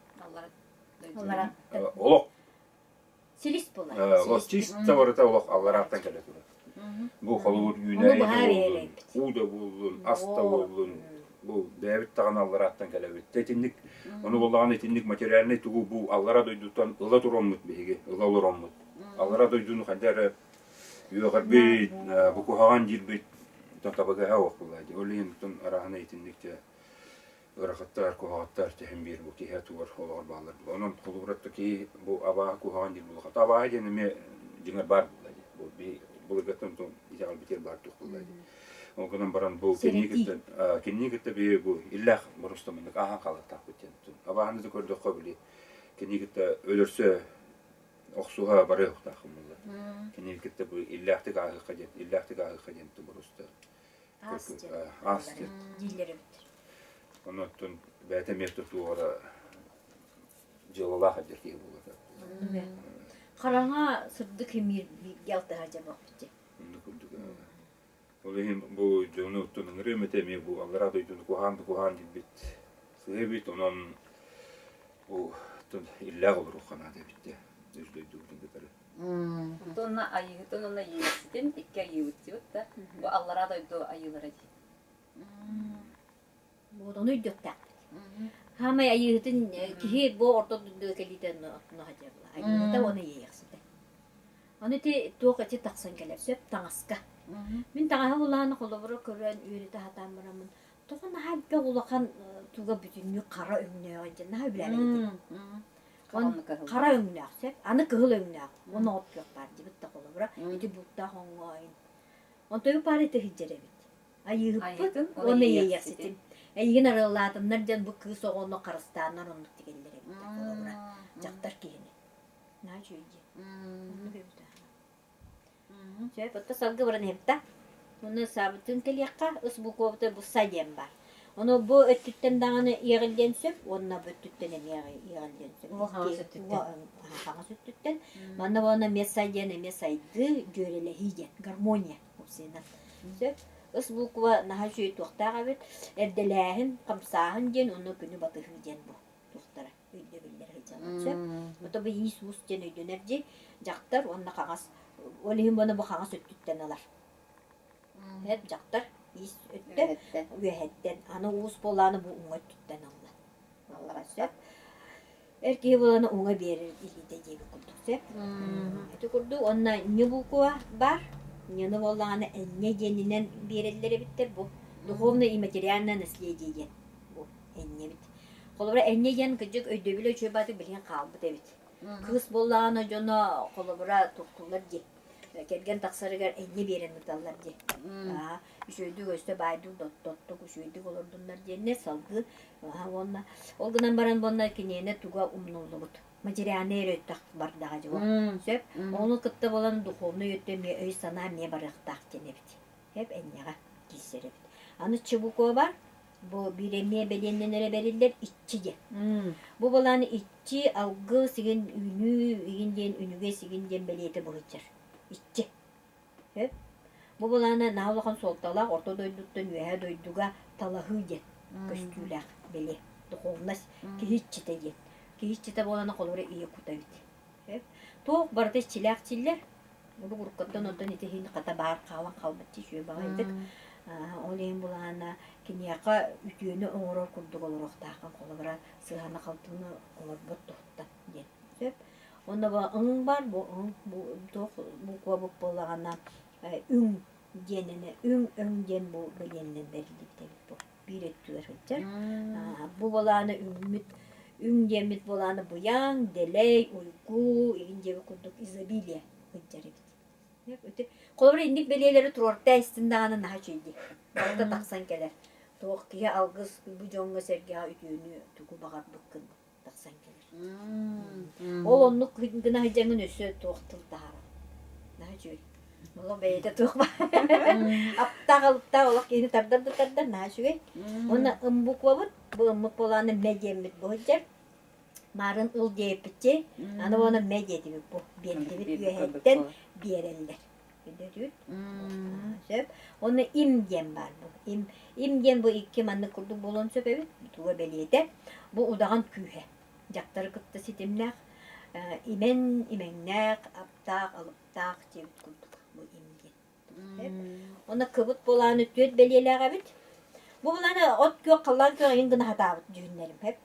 Аллара. олох Силис буолар. Олох чисто барыта олох алларааттан кэлэ турар. Бу холобур үүнээйи да буоллун, уу да буоллун, ас да буоллун, бу бэйэбит даҕаны алларааттан кэлэбит. Итинник, ону буоллаҕына итинник материальнай тугу бу аллара дойдуттан ыла туроммут биһиги, ыла олороммут. Аллара дойдуну хайда эрэ үөҕэрбит, бу куһаҕан диирбит, табыгаһа суох буолла дии. Ол иһин арааһына итинник дьэ ыарахаттар, куһаҕаттар тэһин биир бу киһи тугар олоҕор бааллар. Онон холобуратта киһи бу абааһы куһаҕан диир буолуохата. Абааһы диэн эмиэ дьиҥэр баар буолла дии. Бу би былыргыттан итэҕэлбитигэр баар туох буолла дии. Ол гынан баран бу кинини кытта кинини кытта би бу иллээх боростомуннук ааһан хаалыахтаахпыт диэн. Абааһыны да көрдөххө били кинини кытта өлөрсө охсуһа барыахтаахпын буолла. Кинини кытта бу иллээхтик ааһыахха диэн, иллээхтик ааһыахха диэн боруста Аас диэн. Аас диэн. Дииллэр эбит. Онон бэйэтэ эмиэ туора дьыалалаах эдэр киһи буолар. Хараҥа сырдык имиир бииргэ алтыһа дьабахпыт дии. Оннук курдук. Ол иһин бу дьону оттон ыҥырыам этэ эмиэ бу аллараа дойдуну куһаан да куһаан диирбит сыһа эбит. Онон бу иллээх олоруохха наада эбит дии. Үс дойдубутун кытары. Онтон айыыһытын уонна иэйиэхситин икки айыыбыт диэбит да, бу аллараа дойду айыылара дии. Вот ону өйдүөхтээхпит. Хаамай айыыһытын киһи бу орто дойдуга кэлиитэ онно садьабыла. Айыыһыта уонна иэйиэхситэ. Аны ити туох ити тахсан кэлэр сөп таҥаска. Мин таҥаһы улааны холобура көрөн үөрэтэ сатаан бараммын тоҕо наһаа элбэх улахан туга бүтүннүү хара өҥнөөҕө диэн наһаа үбүлээбэт Хара өҥнөөх сөп. Аны кыһыл өҥнөөх. Уонна от күөх баар диэбит да холобура. Ити бууттаах оҥоойун. Онтон паар ити сылдьар эбит. Айыыһыппыт уонна иэйиэхситим. Эйигин арыаллаатыннар диэн бу кыыс оҕону харыстааннар оннук тигэллэр эбит да холобура. Дьахтар киһини. Наһаа үчүгэй дии. Оннук эбит. Сөп, оттон салгыы баран иһэбит да. Уну саабытын кэлиэххэ, ыс буквабыта бу са диэн баар. Ону бу өттүттэн даҕаны иэҕиллиэн сөп уонна бу өттүттэн эмиэ иэҕиллиэн сөп. Уо хаҥас өттүттэн. Хаҥас өттүттэн. Манна уонна эмиэ са диэн эмиэ сайдыы, дьүөрэлэһии диэн, гармония уопсайынан. Сөп. Ыс буква наһаа үчүгэй туохтаах эбит. Эрдэлээһин, хамсааһын диэн уонна күнү батыһыы диэн бу туохтара. Өйдөбүллэр сылдьаллар сөп. Ото бу иис-уус диэн өйдөнөр дии. Дьахтар уонна хаҥас ол иһин буона бу хаҥас өттүттэн ылар. Эт дьахтар иис өттө үөһэттэн аны уус буолааны бу уҥа өттүттэн ылла. Аллара сөп. Эр киһи буоланы уҥа биэрэр илиитэ диэбит курдук сөп. Ити курдук уонна ньы буква бар. Ньыны буоллаҕына энньэ диэнинэн биэрэллэр эбиттэр бу. Духовное и материальное наследие диэн бу энньэбит. Холобура, энньэ диэн кырдьык өйдөбүлэ үчүгэй баҕайытык билигин хаалбыт эбит. Кыыс буоллаҕына дьоно холобура туттуллар дии. Кэргэн тахсарыгар энньэ биэрэн ыыталлар дии. Үчүгэйдик өстө баайдык доттоттук үчүгэйдик олордуннар диэннэр салгыы уонна ол гынан баран буонна киниэнэ туга умнуллубут. Материальнай эрэ өттөх бардаҕа дьэ сөп. Ону кытта буолан духовнай өттө эмиэ өй-санаа эмиэ барыахтаах диэн эбит. Эп энньэҕэ киирсэр эбит. Аны Чебукова бу биир эмиэ бэлиэннэн эрэ бэриллэр иччи диэн. Бу былаан иччи, алгыс игин үүнүү игин диэн үнүгэс игин диэн бэлиэтэ быһыччар. Иччи. Сөп. Бу былаана наһаа улахан суолталаах орто дойдуттан үөһээ дойдуга талаһыы диэн көстүүлээх бэлиэ. Духовность киһи иччитэ диэн. Киһи иччитэ буолана холобура ийэ кута эбит. Сөп. Туох барыта иччилээх чиллэр. Урут уруккуттан онтон ити иһин хата баар хаалан хаалбыт дии үчүгэй баҕайытык. Ол иһин булаана киниэхэ үтүөнү оҥорор курдук олоруохтааххын холобура сыһаны-халтыны оҥорбот туһуттан диэн. Сөп. Онно бу ың бар, бу ың бу туох буква буоллаҕына үҥ диэнинэ үҥ өҥ диэн бу бэлиэннэн бэриллибит эбит бу биир өттүгэр сылдьар. Бу былааны үҥмүт үҥ диэммит былааны быйаҥ, дэлэй, уйгу, игин диэбит курдук изобилие сылдьар эбит. Холобура инник бэлиэлэри туруорта истин даҕаны наһаа үчүгэй дии. Барыта тахсан кэлэр. Туох киһи алгыс бу дьоҥҥо-сэргэҕэ үтүөнү тугу баҕарбыккын тахсан кэлэр. Ол оннук гына сылдьаҥҥын өссө туох тыл таһаарар. Наһаа үчүгэй. Олох бэйэтэ туох Аптаах алыптаах олох киһини тардар да тардар наһаа үчүгэй. Уонна ымбуквабыт, бу ыммыт буолааны мэ диэммит бу сылдьар. Маарын ыл диэппитчи, аны уонна мэ диэтибит бу. Биэрдибит үөһэттэн биэрэллэр. Өйдөтүбүт? Сөп. Уонна им диэн баар бу. Им, им диэн бу икки маннык курдук буолуон сөп эбит. Туга бэлиэтэ. Бу удаҕан күүһэ. Дьахтары кытта ситимнээх, имэн, имэҥнээх, аптаах, алыптаах диэбит курдук бу им диэн. Уонна кыбыт буолааны түөрт бэлиэлээх эбит. Бу булааны от күөх халлаан күөх иһин гына хатаабыт дьүһүннэрим хэп.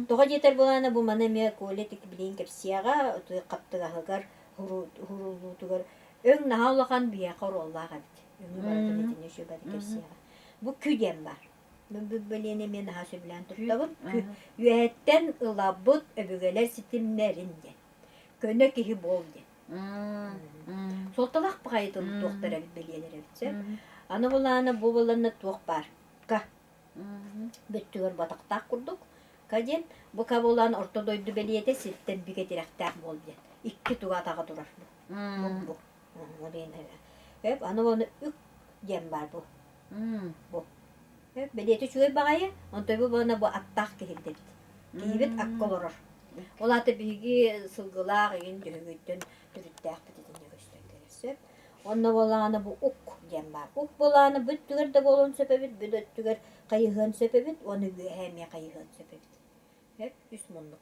Тоҕо диэтэр булааны бу маны эмиэ Коля тик билигин кэпсиэҕэ, хаптыгаһыгар, хуруллуутугар өҥ наһаа улахан биһиэхэ оруоллаах эбит. Өҥү барытын итини үчүгэйдик кэпсиэҕэ. Бу кү диэн баар. Бу бэлиэни эмиэ наһаа сөбүлээн туттабын. Кү. Үөһэттэн ылабыт өбүгэлэр ситимнэрин диэн. Көнө киһи буол диэн. Суолталаах баҕайытын туохтар эбит бэлиэлэр эбит сөп. Аны булаана бу буланна туох баар? Ка. Бүттүгэр батахтаах курдук. Ка диэн бу ка булаан орто дойду бэлиэтэ сиртэн бигэ тирэхтээх буол диэн. Икки туга атаҕа турар бу. Бу бу. Өп, аны оны үк диэн баар бу. Бу. Өп, бэлиэтэ үчүгэй баҕайы, онтон бу буона бу аттаах киһи эбит. Киһибит акка олорор. Ол аата биһиги сылгылаах игин дьөһөгөйтөн төрүттээхпит итиннэ көстөн кэлэр сөп. Онно буоллаҕына бу ук диэн баар. Ук буоллаҕына бүт түгэр да буолуон сөп эбит, бүт өттүгэр хайыһыан сөп эбит уонна үөһэ эмиэ хайыһыан сөп эбит. Сөп, үс муннук.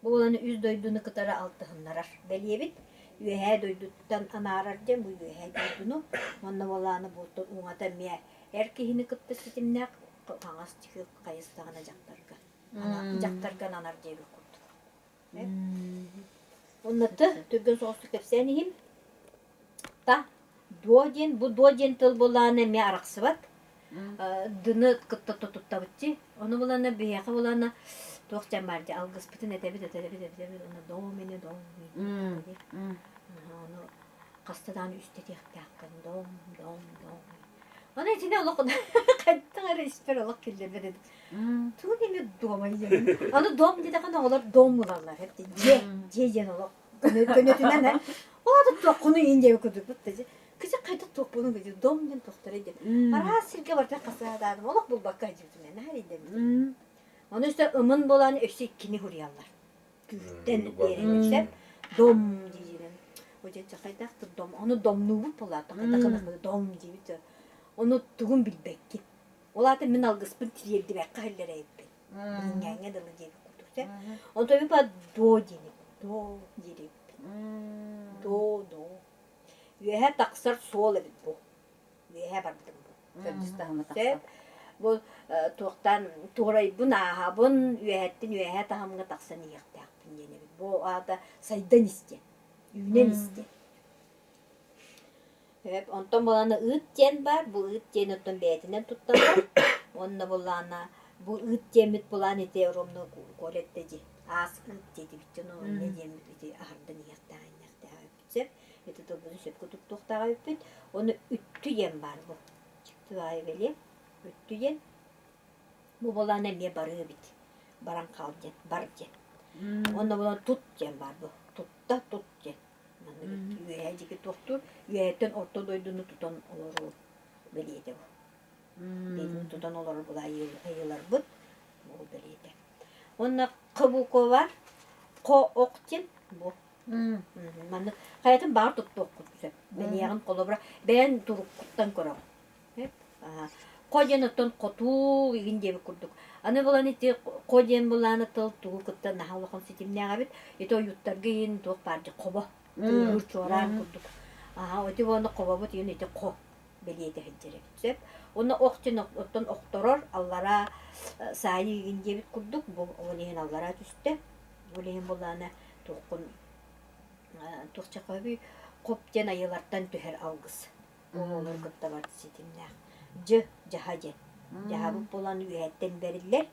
Бу буолан үс дойдуну кытары алтыһыннарар бэлиэбит. Үөһээ дойдуттан анаарар диэн бу үөһээ дойдуну уонна буоллаҕына буолтун уҥата эмиэ эр киһини кытта ситимнээх хаҥас хайыстаҕына дьахтарга. Дьахтарга ананар диэбит курдук. Уонна т түргэн соҕустук кэпсээн иһин та дуо диэн бу дуо диэн тыл буоллаҕына эмиэ арахсыбат дыны кытта туттабытчи ону булана биһиэхэ булана туох диэн баар дии алгыспытын этэбит этэбит этэбит уонна дом ини дом ону хаста даҕаны үстэтиэхтээххин дом дом дом Аны итини олох хайдах эрэ испэр олох киллэрбэт этим. Тугу эмэ дуома диэн. Аны дом диэтэххинэ оҕолор дом ылаллар. Дьиэ, дьиэ диэн олох көнөтүнэн э. Ол аты туоххуну иин диэбит курдукпут да Кыжы хайда туохпунун кыжы дом диэн туохтара диэн. Араас сиргэ барда хасаадааным олох булбакка сылдьыбытым мен наһаа эрэйдэммитим. Ону өссө ымын буолан өссө иккини хуруйаллар. Күүттэн биэрэн дом диирин. Одьа хайдах дом ону домнуубут буолаата хайдах дом диибит ону тугун билбэккин. Ол аата мин алгыспын тириэрдибэккэ иһиллэрэйиппин. Билиҥҥээҥҥэ дылы диэбит курдук чэ. Онтон мин до диэбит. До диэбиппин. До до. Үөһэ тахсар суол эбит бу. Үөһэ барбытым бу. Төрдүс таһыма тахсар. Бу туохтан туорайбын ааһабын үөһэттэн үөһэ таһымҥа тахсан иһиэхтээхпин диэн эбит. Бу аата сайдан истиэн, үүнэн истиэн. Онтон буолана ыыт диэн баар, бу ыыт диэн оттон бэйэтинэн тутталлар. Уонна буоллаҕына бу ыыт диэммит булаан ити оромно Коля этте дии, аас ыыт диэтибит дьон онно диэммит ити аһардан иһиэхтээх иннэхтээх эбит сөп. Ити тылбытын сөпкө туттар. туттуохтаах эбиппит. Ону үттү диэн баар бу. Дьикти баайы бэлиэ. Үттү диэн. Бу буолаана эмиэ барыы эбит. Баран хаал диэн, бар диэн. Онно буолан тут диэн баар бу. Тутта тут диэн. Маннык үөһээ диэки туохтуур, үөһэттэн орто дойдуну тутан олоруу бэлиэтэ бу. Бэйэтин тутан олорор былаайыыларбыт ол бэлиэтэ. Уонна Х буква бар. Хо ох диэн бу. Маннык хайатын баар туттуоххут сөп. Бэлиэҕин холобура бэйэн туруккуттан көрөҕүн. Хо диэн оттон хотуу игин диэбит курдук. Аны булан ити хо диэн булааны тыл тугу кытта наһаа улахан ситимнээх эбит. Ити ойууттарга иһин туох баар дии хобо. Тыаһыыр чуораан курдук. Аха, ити уонна хобобут иһин ити хо бэлиэтэ сылдьар эбит сөп. Уонна ох диэн оттон охторор аллараа саайыы игин диэбит курдук бу ол иһин аллараа түстэ. Ол иһин булаана туоххун туох чахабый хоп диэн айылартан түһэр алгыс. Оҕолор кытта бар ситимнээх. Дьы, дьаһа диэн. Дьаһабыт буолан үөһэттэн бэриллэр.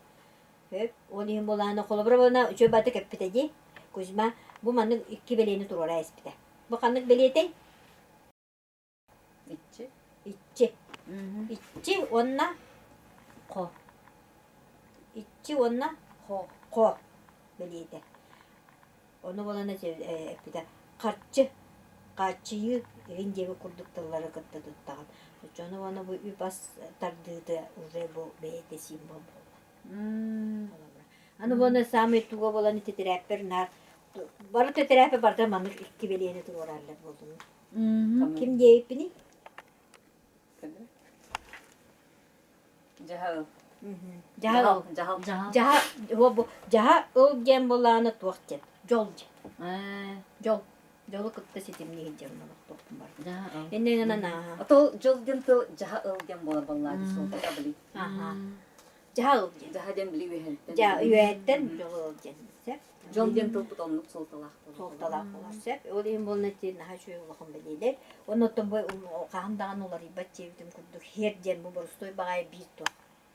Хөп. Ол иһин буолаана холобура буолана үчүгэй баатык эппитэ дии. Кузьма бу маннык икки бэлиэни туруора эспитэ. Бу ханнык бэлиэтэй? Иччи. Иччи. Иччи уонна хо. Иччи уонна хо. Хо бэлиэтэ. Ону буолан эппитэ харчы, хааччыйыы игин диэби курдук тыллары кытта туттаҕын. Оччону уонна бу үп-ас тардыыта уже бу бэйэтэ символ буолла. Аны буона саамай туга буолан тэтэрээппэр наар бары тэтэрээппэ барыта маннык икки бэлиэни туруораллар буоллун. Ким диэбиппиний? Дьаһал. Дьаһал. Дьаһал. Дьаһал. Бу дьаһал диэн буоллаҕына туох диэн? Дьол диэн. Дьол. Дьолу кытта ситимниир диэн олохтоохпун бар. Иннэ гынан аа. Отол дьол диэн тыл дьаһал диэн буолар баллаады суолтата били. Аха. Дьаһал диэн. Дьаһа диэн били үөһэттэн. Дьа үөһэттэн дьол диэн сөп. Дьол диэн тылбыт оннук суолталаах буолар. Суолталаах буолар сөп. Ол иһин буолна ити наһаа үчүгэй улахан бэлиэлэр. Оннуттан бу хаһан даҕаны уларыйбат диэбитим курдук хер диэн бу боростуой баҕайы биир туох.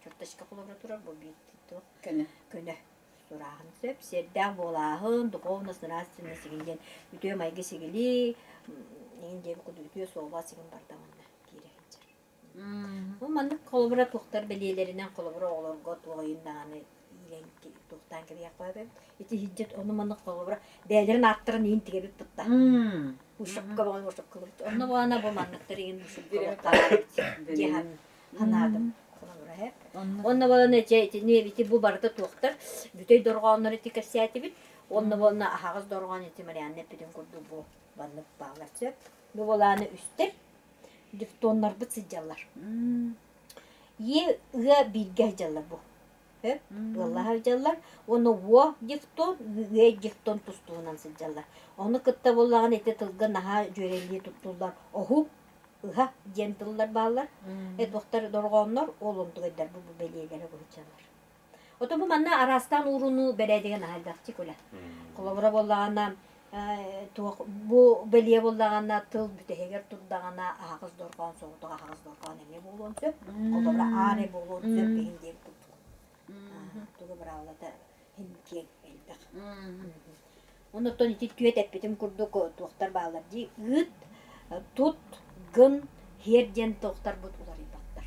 Черточка холобура турар бу биир туох. Көнө. Көнө. Сурааһын сөп. Сиэрдээх буолааһын, духовность, нравственность игин диэн үтүө майгы сигили, игин диэбит курдук үтүө суоба сигин барда манна киирэ сылдьар. Бу маннык холобура туохтар бэлиэлэринэн холобура оҕолорго туох даҕаны иилэн туохтаан кэбиһиэххэ эбит. Ити иһирдьэ ону маннык холобура бэйэлэрин ааттарын иин тигэбит тутта. Ушапка баҕан ушапкалабыт. Онно буолана бу манныктар иин ушапкалыктаабыт диэн санаатым. Холобура һэ. Онно буолана дьэ итини ити бу барыта туохтар бүтэй дорҕооннор ити кэпсээтибит. Онно буолна аһаҕас дорҕоон ити Марианна эппитин курдук бу маннык баалар сөп. Бу буолааны үстэр дифтоннарбыт сылдьаллар. Е ыа бииргэ сылдьаллар бу. Ыаллаһа сылдьаллар. Уонна уо дифтон, үө дифтон тустуунан сылдьаллар. Ону кытта буоллаҕына ити тылга наһаа дьүөрэлии туттуллар оһу, ыһа диэн тыллар бааллар. Этуохтар дорҕооннор ол онтугайдар бу бэлиэлэрэ быһычалар. Ото бу манна араастаан уурунуу бэрээдэгэ наһаа элбэхтик үлэ. Холобура буоллаҕына, туох бу бэлиэ буоллаҕына тыл бүтэһигэр турдаҕына аһаҕас дорҕоон соҕотох аһаҕас дорҕоон эмиэ буолуон сөп. Холобура аар эрэ буолуон сөп иһин диэн курдук. Тугу быраабылата иһин киэҥ элбэх. Оннуттан ити түөт эппитим курдук туохтар бааллар дии. Ыыт, тут, гын, һиэр диэн туохтарбыт уларыйбаттар.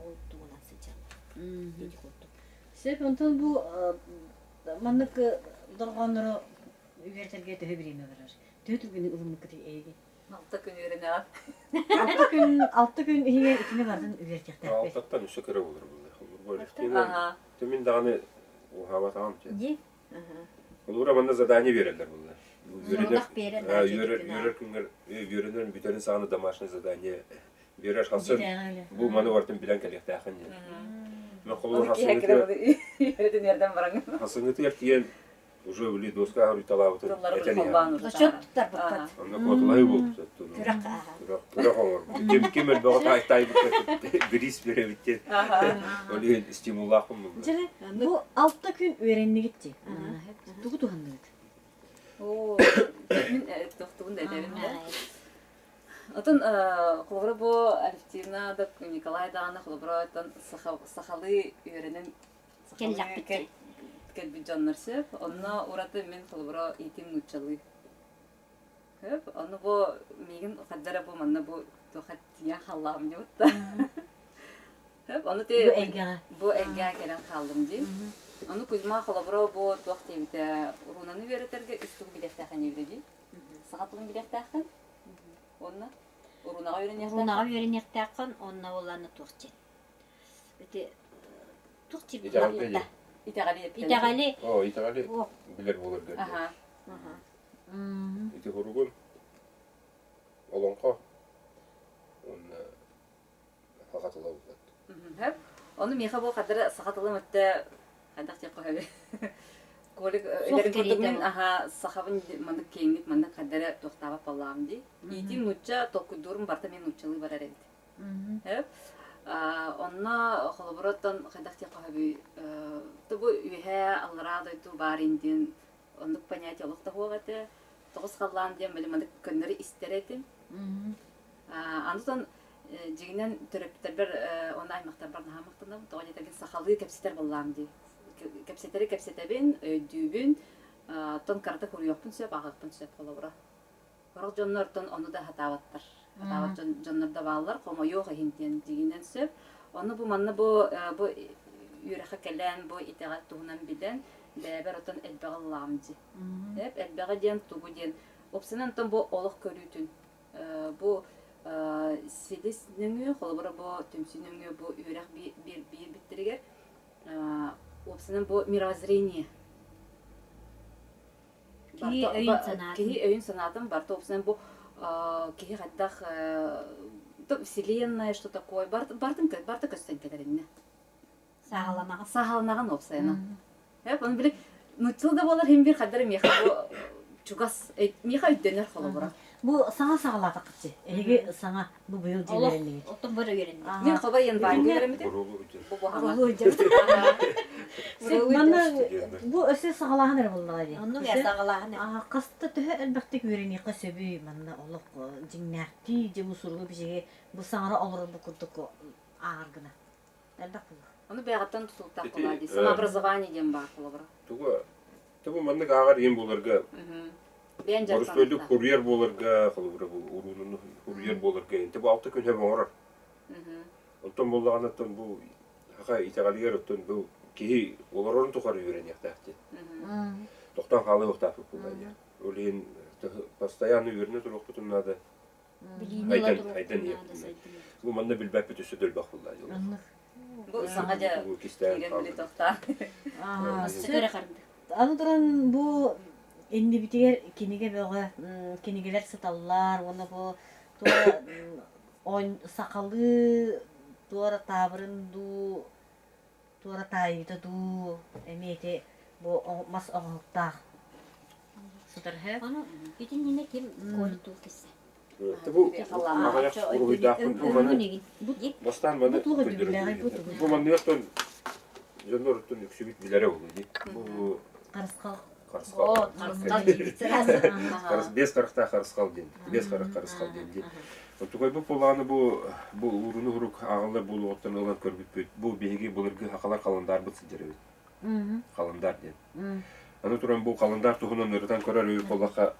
Ол тугунан сылдьаллар. Ити курдук. Сөп, онтон бу маннык дорҕооннору үөрэтэргэ төһө бириэмэ барар? Төһө түргэнник ылыммыккытый эһиги? 6 күн үөрэнэҕин. 6 күн, 6 күн иһигэр итини барытын үөрэтиэхтээхпит. Алтаттан өссө кыра буолар буолла. Мин даҕаны уһаабатаҕым. Дии. Олуура манна задание биэрэллэр буолла. Сорудах биэрэр Үөрэр күнгэр үөрэнэр бүтэрин саҕана домашнее задание биэрэр хасыр бу маны барытын билэн кэлиэхтээхин диэн. Мен холобур Үөрэтин үөрдэн бараҥ. хасыҥҥытыгар тиийэн уже били доска хоруйталаабытын этэн иһэн. Зачет туттарбыппыт. Онно куоталаһыы буолбут. Күрэх Күрэх оҥорбут. Ким ким элбэҕи таайтаайбыт бириис биэрэбит диэн. Ол иһин стимуллаахпын булла. Дьэ, бу 6 күн үөрэннигит дии. Тугу туһанныгыт? Оо, мин тохтубун да этэбин да. Отон холобура бу Алевтина да Николай даҕаны холобура оттон сахалыы үөрэнэн Кэллэхпит. кэлбит дьоннор сөп. Онно ураты мин холобура иитим нууччалыы. Хөп, ону бу миигин хаддара бу манна бу туха тиийэн халлаам диэбит да. Хөп, ону ти Бу эйгэҕэ. бу эйгэҕэ кэлэн хааллым дии. Ону Кузьма холобура бу туох диэбитэ рунаны үөрэтэргэ үс тугу билиэхтээххин диэбитэ дии. Саха тылын билиэхтээххин. Уонна рунаҕа үөрэниэхтээххин. Рунаҕа үөрэниэхтээххин, онно буоллаҕына туох диэн. Ити туох диир Итэҕэлгэ диэн. Итэҕэли эттэн. Итэҕэли. Оо, итэҕэли билэр буоларга. Аха. Ити хоругун олоҥхо уонна саха тыла буоллар. Сөп. Ону миэхэ бу хадара саха тылым өттө хайдах диэххэ сөбүй? Колик өйдөрүн курдук мин аха сахабын маннык киэҥник маннык хадара туохтаабат буоллаҕым дии. Иитим нуучча толкуйдуурум барыта мин нууччалыы барар эбит. Сөп. Онно холобура оттон хайдах диэххэ сөбүй? Бу үөһээ аллараа дойду баар диэн оннук понятие олох да суох этэ. Тоҕус халлаан диэн били маннык көннөрү истэр этим. Аны дьиҥинэн төрөппүттэрбэр уонна аймахтарбар наһаа махтанабын. Тоҕо диэтэргин сахалыы кэпсэтэр буоллаҕым дии. Кэпсэтэри кэпсэтэбин, өйдүүбүн, оттон кыратык уруйуохпун сөп, ааҕыахпын сөп холобура. Сорох дьоннор оттон ону да сатаабаттар. Сатаабат дьоннор да бааллар, хомойуох иһин диэн дьиҥинэн сөп. Ону бу манна бу бу үөрэххэ кэлэн, бу итэҕэл туһунан билэн, бэйэбэр оттон элбэҕи ыллаҕым дии. Эп элбэҕи диэн тугу диэн, уопсайынан оттон бу олох көрүүтүн бу силис нөҥүө, холобура бу түмсүү нөҥүө бу үөрэх биэрбиттэригэр уопсайынан бу мировоззрение Киһи өйүн санаатын. Киһи өйүн санаатын барыта уопсайынан бу киһи хайдах вселенная что такое бартын барыта көстөн кэлэриннэ. Сааһыланаҕын. Сааһыланаҕын уопсайынан. Эп оны били нуччал да буолар хим бир хаддар миэхэ бу чугас миэхэ өйдөнөр холобура. Бу саҥа саҕалаатахчы. Эһиги саҥа бу быйыл дьиэлэриннигит. Оттон бары үөрэнним. Мин хоба январьга үөрэммитим. Бу буһаҥа. Манна бу өссө саҕалааһын эрэ буоллаҕа дии. Оннук ээ саҕалааһын. Хаста төһө элбэхтик үөрэниэххэ сөбүй манна олох дьиҥнээхтии дьэ бу суругу бичиги бу саҥара олорор бу курдук ааҕар гына. Элбэх буолуо. Ону бэйэҕиттэн тутулуктаах буолаа дии. Самообразование диэн баар холобура. Тугу тугу маннык ааҕар иһин буоларга Бэйэн боростуойдук хуруйар буоларга, холобура бу уруунуну хуруйар буоларга инте бу алта күн хөп оҥорор. Оттон буоллаҕына оттон бу саха итэҕэлигэр оттон бу киһи олорорун тухары үөрэниэхтээх диэн. Тохтоон хаалыахтаахпыт буолла диэн. Ол иһин постоянно үөрэнэ туруохпутун наада. Билиини ыла Айдан туруохпутун Бу манна билбэппит өссө да элбэх буолла дьоллор. Бу саҥа дьэ киирэн били тохтоон. Аны туран бу иннибитигэр кинигэ бөҕө кинигэлэр сыталлар уонна бу туора сахалыы туора таабырын дуу туора таайыыта дуу эмиэ ити бу мас оҥоһуктаах сытар һэ. Ону итиннинэ ким Коля кессе. Бу аҕыйах уруһуйдаахпын бу маны бастаан маны көрдөрөн бу манныгаттан дьонноруттан үксүбүт билэрэ буолуо дии. Бу Харысхал. Харысхал. Харысхал диибит сразу. Бес харахтаах харысхал диэн. Бес харах харысхал диэн дии. Оттукайбыт буоллаҕына бу бу ууруну урук ааҕыллар буолуоҕуттан ылан көрбүппүт. Бу биһиги былыргы сахалар халандаарбыт сылдьар эбит. Халандаар диэн. Аны туран бу халандаар туһунан ырытан көрөр үһү буоллахха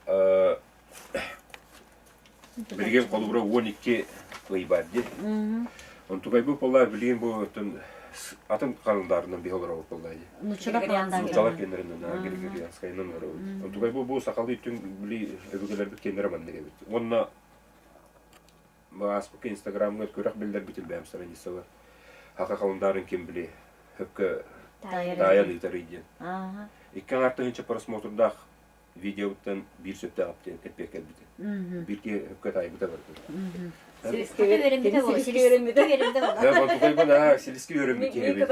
билигин холобура 12 ый баар дии. Онтукайбыт буоллаа билигин бу оттон атын халандаарынан биһи олоробут буоллаа дии. Нууччалар халандаарынан. Нууччалар киэннэринэн Григорианскайынан олоробут. Онтукай бу бу сахалыы түҥ били өбүгэлэрбит киэннэрэ маннык эбит. Уонна ааспыкка инстаграмҥа күрэх биллэрбитин бэйэм страницабар Хака халандаарын ким били хөпкө таайан ыытарый диэн. Икки аҥаар тыһыынча просмотрдаах видеоттан биир сөптөөх диэн эппиэт кэлбитэ. Биир киһи хөпкө таайбыта барыта. Силиске үөрэммитэ буолла. Силиске үөрэммитэ. Бу силиске үөрэммит киһи эбит.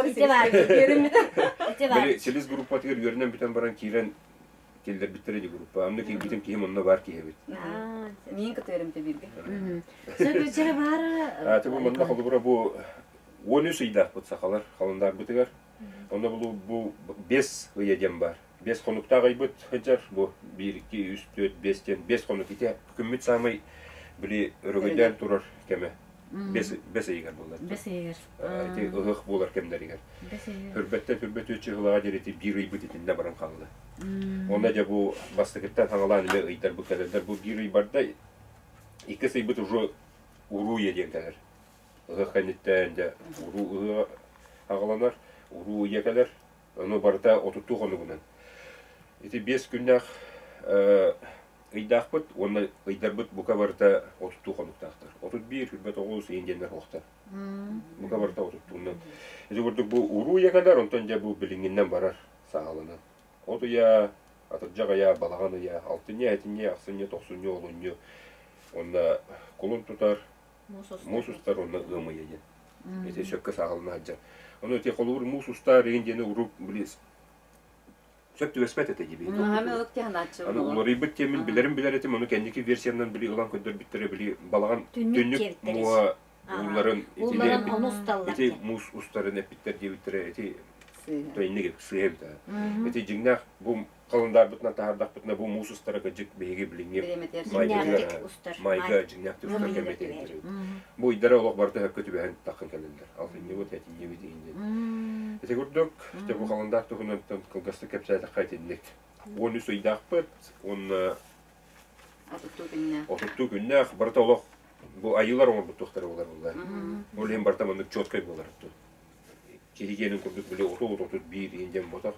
Ити Силис группатыгар үөрэнэн бүтэн баран киирэн киллэрбиттэрэ ди группа. Онно киирбитим киһим онно баар киһи эбит. Миин кытта үөрэммитэ бииргэ. Сөп баар. Аты бу манна холобура бу 13 ыйдаахпыт сахалар халандаарбытыгар. Онно бу бу бес ыйа диэн баар. Бес хонуктаах ыйбыт сылдьар бу биир, икки, үс, түөрт, бес диэн бес хонук ити күммүт саамай били өрөгөйдөөн турар кэмэ. Бэс ыйыгар буолар. Бэс ыйыгар. Ити ыһыах буолар кэмнэригэр. Бэс ыйыгар. Хүрбэттэн хүрбэт үчү сылаҕа диэри ити биир ыйбыт итиннэ баран хаалла. Онно дьэ бу бастакыттан хаҥалаан эмэ ыйдарбыт кэлэллэр. Бу биир ый барда, иккис ыйбыт уже уруу ыйа диэн кэлэр. Ыһыах кэнниттэн дьэ уруу ыһыаҕа аҕаланар, уруу ыйа кэлэр. Ону барыта отуттуу хонугунан. Ити 5 күннээх ыйдаахпыт уонна ыйдарбыт бука барыта отуттуу хонуктаахтар. 31, 29 иин диэннэр суохтар. Бука барыта отуттуунан. Ити курдук бу уруу ыйа кэлэр, онтон дьэ бу билиҥҥиннэн барар саҕаланан. От ыйа, атырдьах ыйа, балаҕан ыйа, алтынньы, этинньи, ахсынньы, тохсунньу, олунньу уонна кулун тутар, муус устар уонна ыам ыйа диэн. Ити сөпкө саҕалана сылдьар. Ону ити холобур муус устар иһин диэни урук били сөп түбэспэт этэ диби. Аны уларыйбыт диэммин билэрим билэр этим, ону кэнники версиянан били ылан көрдөрбүттэрэ били балаҕан түннүк муоһа уулларын ити муус устарын эппиттэр диэбиттэрэ ити инник сыыһа эбит. Ити дьиҥнээх бу халандаарбытынан таһаардахпытына бу муус устара кырдьык биһиги билиҥҥи майга дьиҥнээхтик устар кэмэтэ Бу ыйдара олох барыта сөпкө түбэһэн таххан кэлэллэр. Алтынньыбыт, этинньибит иһиннин. Ити курдук, дьэ бу халандаах туһунан кылгастык кэпсээтэххэ итинник. 13 ыйдаахпыт уонна отуттуу күннээх барыта олох бу айыылар оҥорбут туохтара буолар буолла. Ол иһин барыта маннык четкай буолар. Киһи диэнин курдук били 30-31 иһин диэн ботох.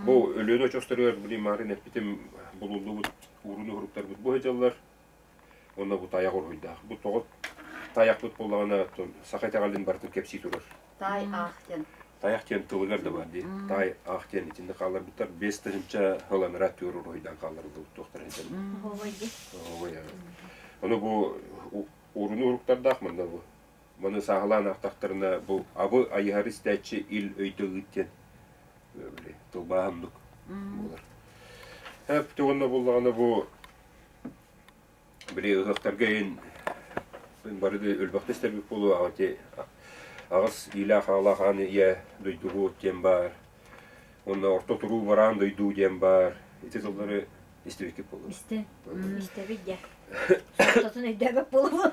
Бу Өлүөнэ очуостарыгар били марын эппитим булуллубут ууруну уһуруктарбыт бу сылдьаллар. Уонна бу тайах уруһуйдаах. Бу тоҕо тайахпыт буоллаҕына саха итэҕэлин барытын кэпсии турар. Таай аах диэн. Тайах диэн тылыгар да бар дии. Таай аах диэн итиннэ хаалларбыттар. 5000 сыл анараа түөр уруһуйдаан хаалларыллыбыт туохтара этэн. Оһуобай. Ону бу ууруну уруктардаах манна бу. Маны сааһылаан аахтахтарына бу абы айыһар истээччи ил өйдө ыыт диэн тылбааһымдык буолар. Эп уонна буллаҕына бу били ыһыахтарга иһин бары да өлбөхтө истэрбит буолуо аҕа ити аҕыс иилээх аҕалаах аан ийэ дойдубут диэн баар уонна орто туруу бараан дойду диэн баар ити тыллары истибиккит буолуо Истэ. Истэбит дьэ. Сототун өйдөөбөт буолуо.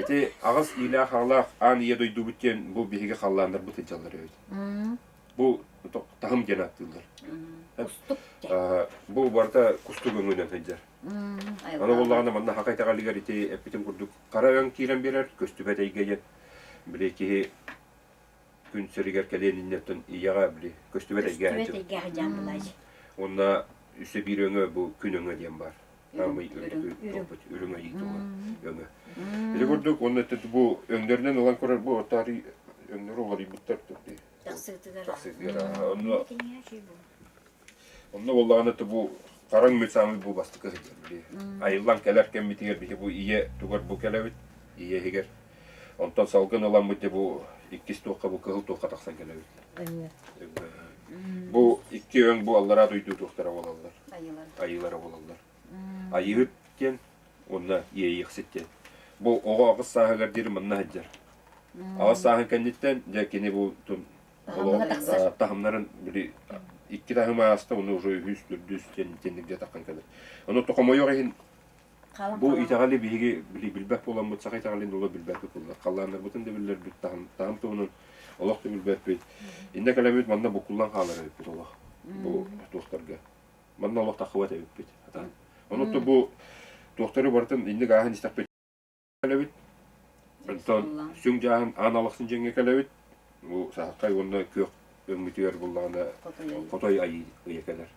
Ити аҕыс иилээх аҕалаах аан ийэ дойдубут диэн бу биһиги халлааннарбыт сылдьаллар эбит. Бу таһым диэн ааттыыллар. Кустук Бу барыта кустук өҥүнэн сылдьар. Аны буоллаҕына манна хака итэҕэлигэр ити эппитим курдук хара өҥ киирэн биэрэр, көстүбэт эйгэ диэн. Били киһи күн сиригэр кэлиэн инниттэн ийэҕэ били көстүбэт эйгэ Көстүбэт эйгэ сылдьан булааччы. Уонна үсэ биир өҥө бу күн өҥө диэн баар. Аамый үрүҥ айыы тула өҥө. Ити курдук уонна бу өҥнөрүнэн ылан көрөр бу отари өҥнөрү уларыйбыттар Тахсыытыгар. Тахсыытыгар. Онно онно буоллаҕына бу хараҥ мүт саамай бу бастакы сылдьар били. Айыллан кэлэр кэммитигэр биһи бу ийэ тугар бу кэлэбит ийэ иһигэр. Онтон салгын ыламмыт дьэ бу иккис туохха бу кыһыл туохха тахсан кэлэбит. Бу икки өҥ бу аллараа дойду туохтара буолаллар. Айыылара буолаллар. Айыыһыт диэн уонна иэйиэхсит диэн. Бу оҕо аҕыс сааһыгар диэри манна сылдьар. Аҕыс сааһын кэнниттэн дьэ кини бу таһымнарын били икки таһым ааста уонна уже үһүс, төрдүс диэн итинник дьэ таххан кэлэр. Ону хомойуох иһин бу итэҕэли биһиги били билбэт буоламмыт саха итэҕэлин олох билбэппит буолла. Халлааннарбытын да биллэрбит, таһым, таһым туһунан олох да билбэппит. Иннэ кэлэммит манна буккуллан хаалар эбиппит олох. Бу туохтарга. Манна олох таххыбат эбиппит. Ону бу туохтары барытын инник ааһан истэхпит кэлэбит. Онтон сүҥ дьааһын аан алахсын дьиҥҥэ кэлэбит. Бу саһархай уонна күөх өҥмүтүгэр буллаҕына хотой айыы ыйа кэлэр.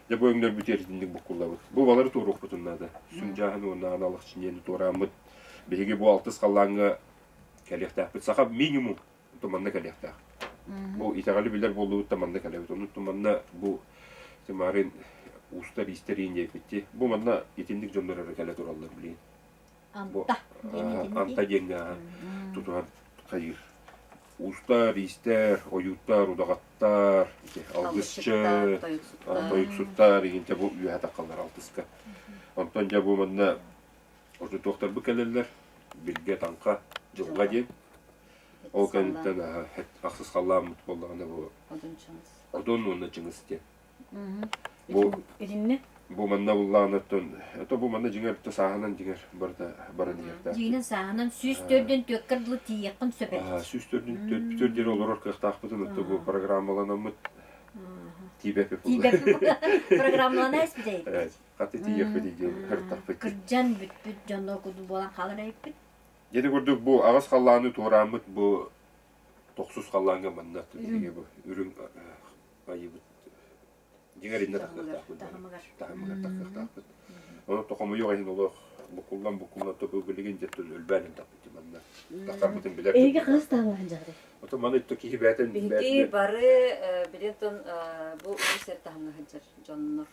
Дьэ бу өҥнөрбүт итинник буккуллабыт. Бу балары туоруохпутун наада. Сүҥ дьааһын уонна аан алахсын диэни туорааммыт. Биһиги бу алтыс халлааҥҥа кэлиэхтээхпит. Саха минимум манна кэлиэхтээх. Бу итэҕэли билэр буоллубут да манна кэлэбит. Онон манна бу Тимарин уустар иистэр иин Бу манна итинник дьоннор эрэ кэлэ тураллар билигин. Анта диэн Анта диэҥҥэ тутуһан хайыыр. Уустар, иистэр, ойууттар, удаҕаттар, алгысчы, тойуксуттар иһинтэ бу үөһэ таххаллар алтыска. Онтон дьэ бу манна ордутуохтарбыт кэлэллэр. Билгэ, таҥха, дьылҕа диэн. Ол кэнниттэн ахсыс халлааммыт буоллаҕына бу Одун уонна Чыҥыс диэн. Бу Итиннэ? Бу манна буллаҕына оттон ото бу манна дьиҥэр то сааһынан дьиҥэр барыта баран иһиэхтээх. Дьиҥинэн сааһынан 104 түөккэр дылы тиийиэххин сөп эбит. 104 диэри олорор кыахтаахпытын отто бу программаланаммыт тиийбэппит Тиийбэппит программалана эспит Хаты тиийиэхпит диэн ыртахпыт. Кырдьан бүппүт дьонно курдук буолан хаалар эбиппит. Дьэ курдук бу аҕыс халлааны туорааммыт бу тохсус халлааҥҥа манна биһиги бу үрүҥ айыбыт дьиҥэр иннэ тахсыахтаахпыт таһымыгар тахсыахтаахпыт ону хомойуох иһин олох буккуллан буккуллан то билигин дьэ өлбөөн элбэхпит манна тахсарбытын билэр Эһиги хас таһымҥа сылдьаҕытый? Ото маны то киһи бээтин Биһиги бары билиэн бу үс эр таһымҥа сылдьар дьоннор.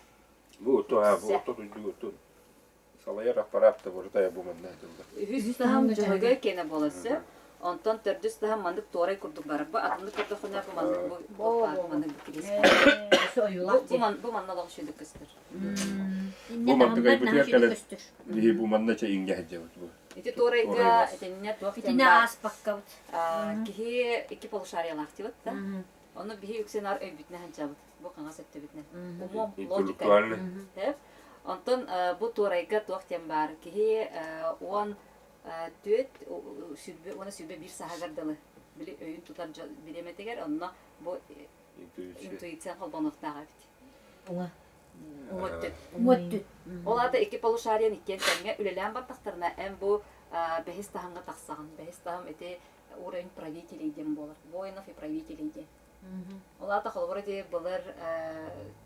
Бу ото бу ото дойду ото салайар аппарат да барыта бу манна дылла. Үһүс таһым дьөһөгөй киэнэ буолар сөп. Онтон төрдүс таһым маннык туорай курдук барар. Бу атыннык көрдөххүнэ бу маннык бу бу маннык бу кириэс ойуулаах Бу ман бу манна олох үчүгэйдик көстөр. Бу мантык айбытыгар кэлэн биһи бу манна чэ иҥҥэ сылдьабыт бу. Ити туорайга итиннэ туох Итиннэ ааспаккабыт. Киһи икки полушариялаах диэбит да. Ону биһи үксүн ар өйбүтүнэн сылдьабыт. Бу хаҥас өттүбүтүнэн. Умом логика. Онтон бу туорайга туох диэн баар киһи 14 сүрбэ уонна 21 саһагар дылы били өйүн тутар бириэмэтигэр онно бу интуиция холбонуохтаах эбит. Уҥа. Уҥа өттүн. Уҥа өттүн. Ол аата икки полушариен иккиэн тэҥҥэ үлэлээн бардахтарына эн бу бэһис таһымҥа тахсаҕын. Бэһис таһым ити уровень правителей диэн буолар. Воинов и правителей диэн. Ол аата холобура дии былыр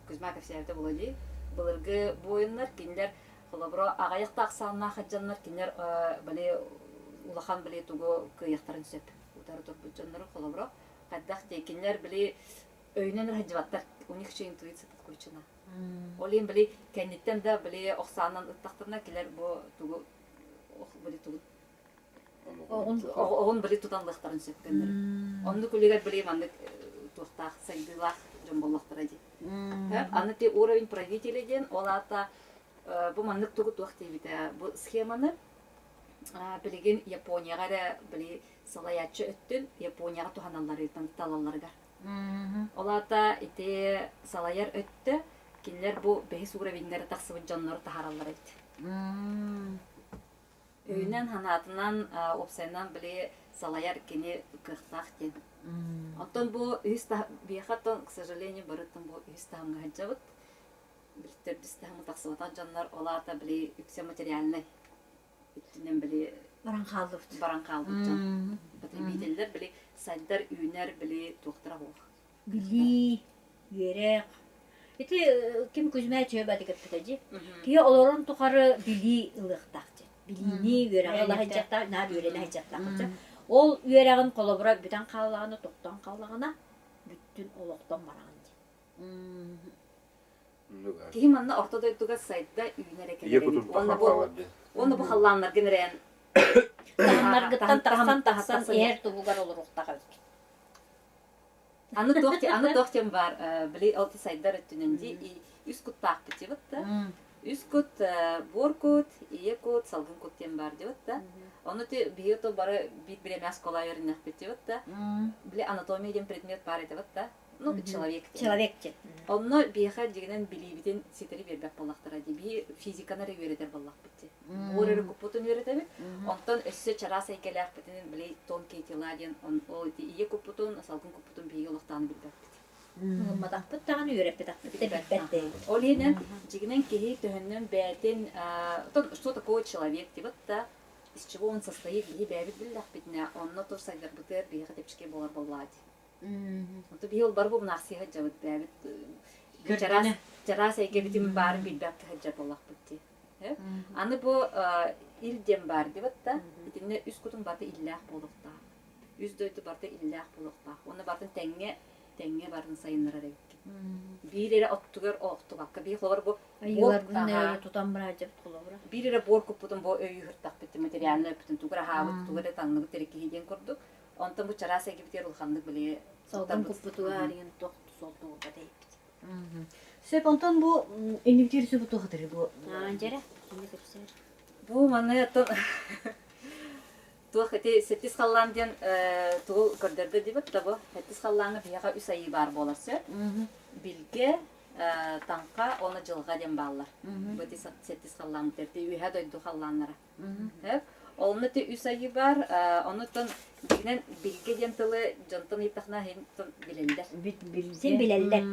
Кузьма кэпсээбитэ буолуо дии. Былыргы буойуннар кинилэр холобура аҕыйах да ахсааннаах дьоннор кинилэр били улахан били тугу кыайыахтарын сөп. Утары турбут дьоннору холобура хайдах дии кинилэр били өйүнэн эрэ сылдьыбаттар. У них еще интуиция подключена. Ол иһин били кэнниттэн да били охсаанан ыттахтарына кинилэр бу тугу били тугу Оҕун били тутан ылыахтарын сөп көннөрү. Оннук үлүгэр били маннык туохтаах сайдыылаах дьон буоллахтара дии. Аны ти уровень правителя диэн ол аата бу маннык тугу туох диэбитэ бу схеманы билигин Японияҕа эрэ били салайааччы өттүн Японияҕа туһаналларыттан талалларыгар. Ол аата ити салайар өттө кинилэр бу бэһис уровеннары тахсыбыт дьоннору таһаараллар эбит. Өйүнэн, санаатынан, уопсайынан били салайар кини кыахтаах диэн. Оттон бу үһүс биһиэхэ оттон, к сожалению, барыттан бу үһүс таһымҥа сылдьабыт. Били төрдүс таһымы тахсыбатах дьоннор ол аата били үксэ материальнай өттүнэн били баран хааллыбыт. Баран хаалбыт дьон. Потребителлэр били сайдар, үүнэр били туохтара суох. Билии, үөрэх. Ити ким Кузьма Чөбө эппитэ дии. Киһи олорон тухары билии ылыахтаах дии. Билиини үөрэҕи ыла сылдьыахтаах, наһаа үөрэнэ сылдьыахтаах. Ол үөрэҕин холобура бүтэн хааллаҕына, тохтоон хааллаҕына, бүттүн олохтон бараҕын дии. Киһи манна орто дойдуга сайда үүнэр Ийэ кутун Уонна бу уонна бу халлааннаргын эрээн Таһымнаргыттан тахсан тахсан иһэр туһугар олоруохтаах эбит. Аны туох аны туох диэн баар били ол сайдар өттүнэн дии үс куттаахпыт диэбит да үс кут буор кут ийэ кут салгын кут диэн баар диэбит да ону ти биһиги то бары биир бириэмэ оскуола үөрэннэхпит диэбит да били анатомия диэн предмет баар этебит да ну человек человек диэн онно биһиэхэ дьигинэн билиибитин ситэри биэрбэт буоллахтара дии биһи физиканы эрэ үөрэтэр буоллахпыт дии Буор эрэ куппутун үөрэтэбит. Онтон өссө чараас эйгэлээхпитинэн били тонкие тела диэн ол ити ийэ куппутун, салгын куппутун биһиги олохтоон билбэппит. Ылымматахпыт даҕаны үөрэппэтэхпит да билбэт да Ол иһинэн дьигинэн киһи төһөннөн бэйэтин что такое человек диэбит да из чего он состоит биһи бэйэбит биллэхпитинэ онно тур сайдарбытыгар биһиэхэ тэпчикэй буолар буоллаҕа дии. Онто биһи ол бары бу мунаахсыйа сылдьабыт бэйэбит чараас чараас эйгэбитин баарын билбэккэ сылдьар буоллахпыт дии. Аны бу ил диэн баар диэбит да, итиннэ үс кутун барыта иллээх буолуохтаах. Үс дойду барыта иллээх буолуохтаах. Уонна барытын тэҥҥэ тэҥҥэ барытын сайыннарар эбиккин. Биир эрэ оттугар охтубакка, биир холобур бу Айыыларбын тутан бараадьабыт холобура. Биир эрэ буор куппутун бу өйү ыһыртахпыт, материальнай өппүтүн тугу эрэ аһаабыт, тугу эрэ таҥныбыт эрэ киһи диэн курдук. Онтон бу чараас эйгэбитигэр улаханнык били Салгын куппутугар арыйан туох суолтугурбат эйиппит. Сөп, онтон бу иннибитигэр сөп туохатыры бу? Дьэрэ, кини кэпсээр. Бу маны оттон туох ити сэттис халлаан диэн тугу көрдөрдө диэбит да бу сэттис халлааҥҥа биһиэхэ үс айыы баар буолар сөп. Билгэ, Таҥха уонна Дьылҕа диэн бааллар. Бу ити сэттис халлааннар, үөһэ дойду халлааннара. Онно ити үс айыы баар, онуттан дьиҥинэн билгэ диэн тылы дьонтон ыйыттахына иһин билэллэр. Син билэллэр.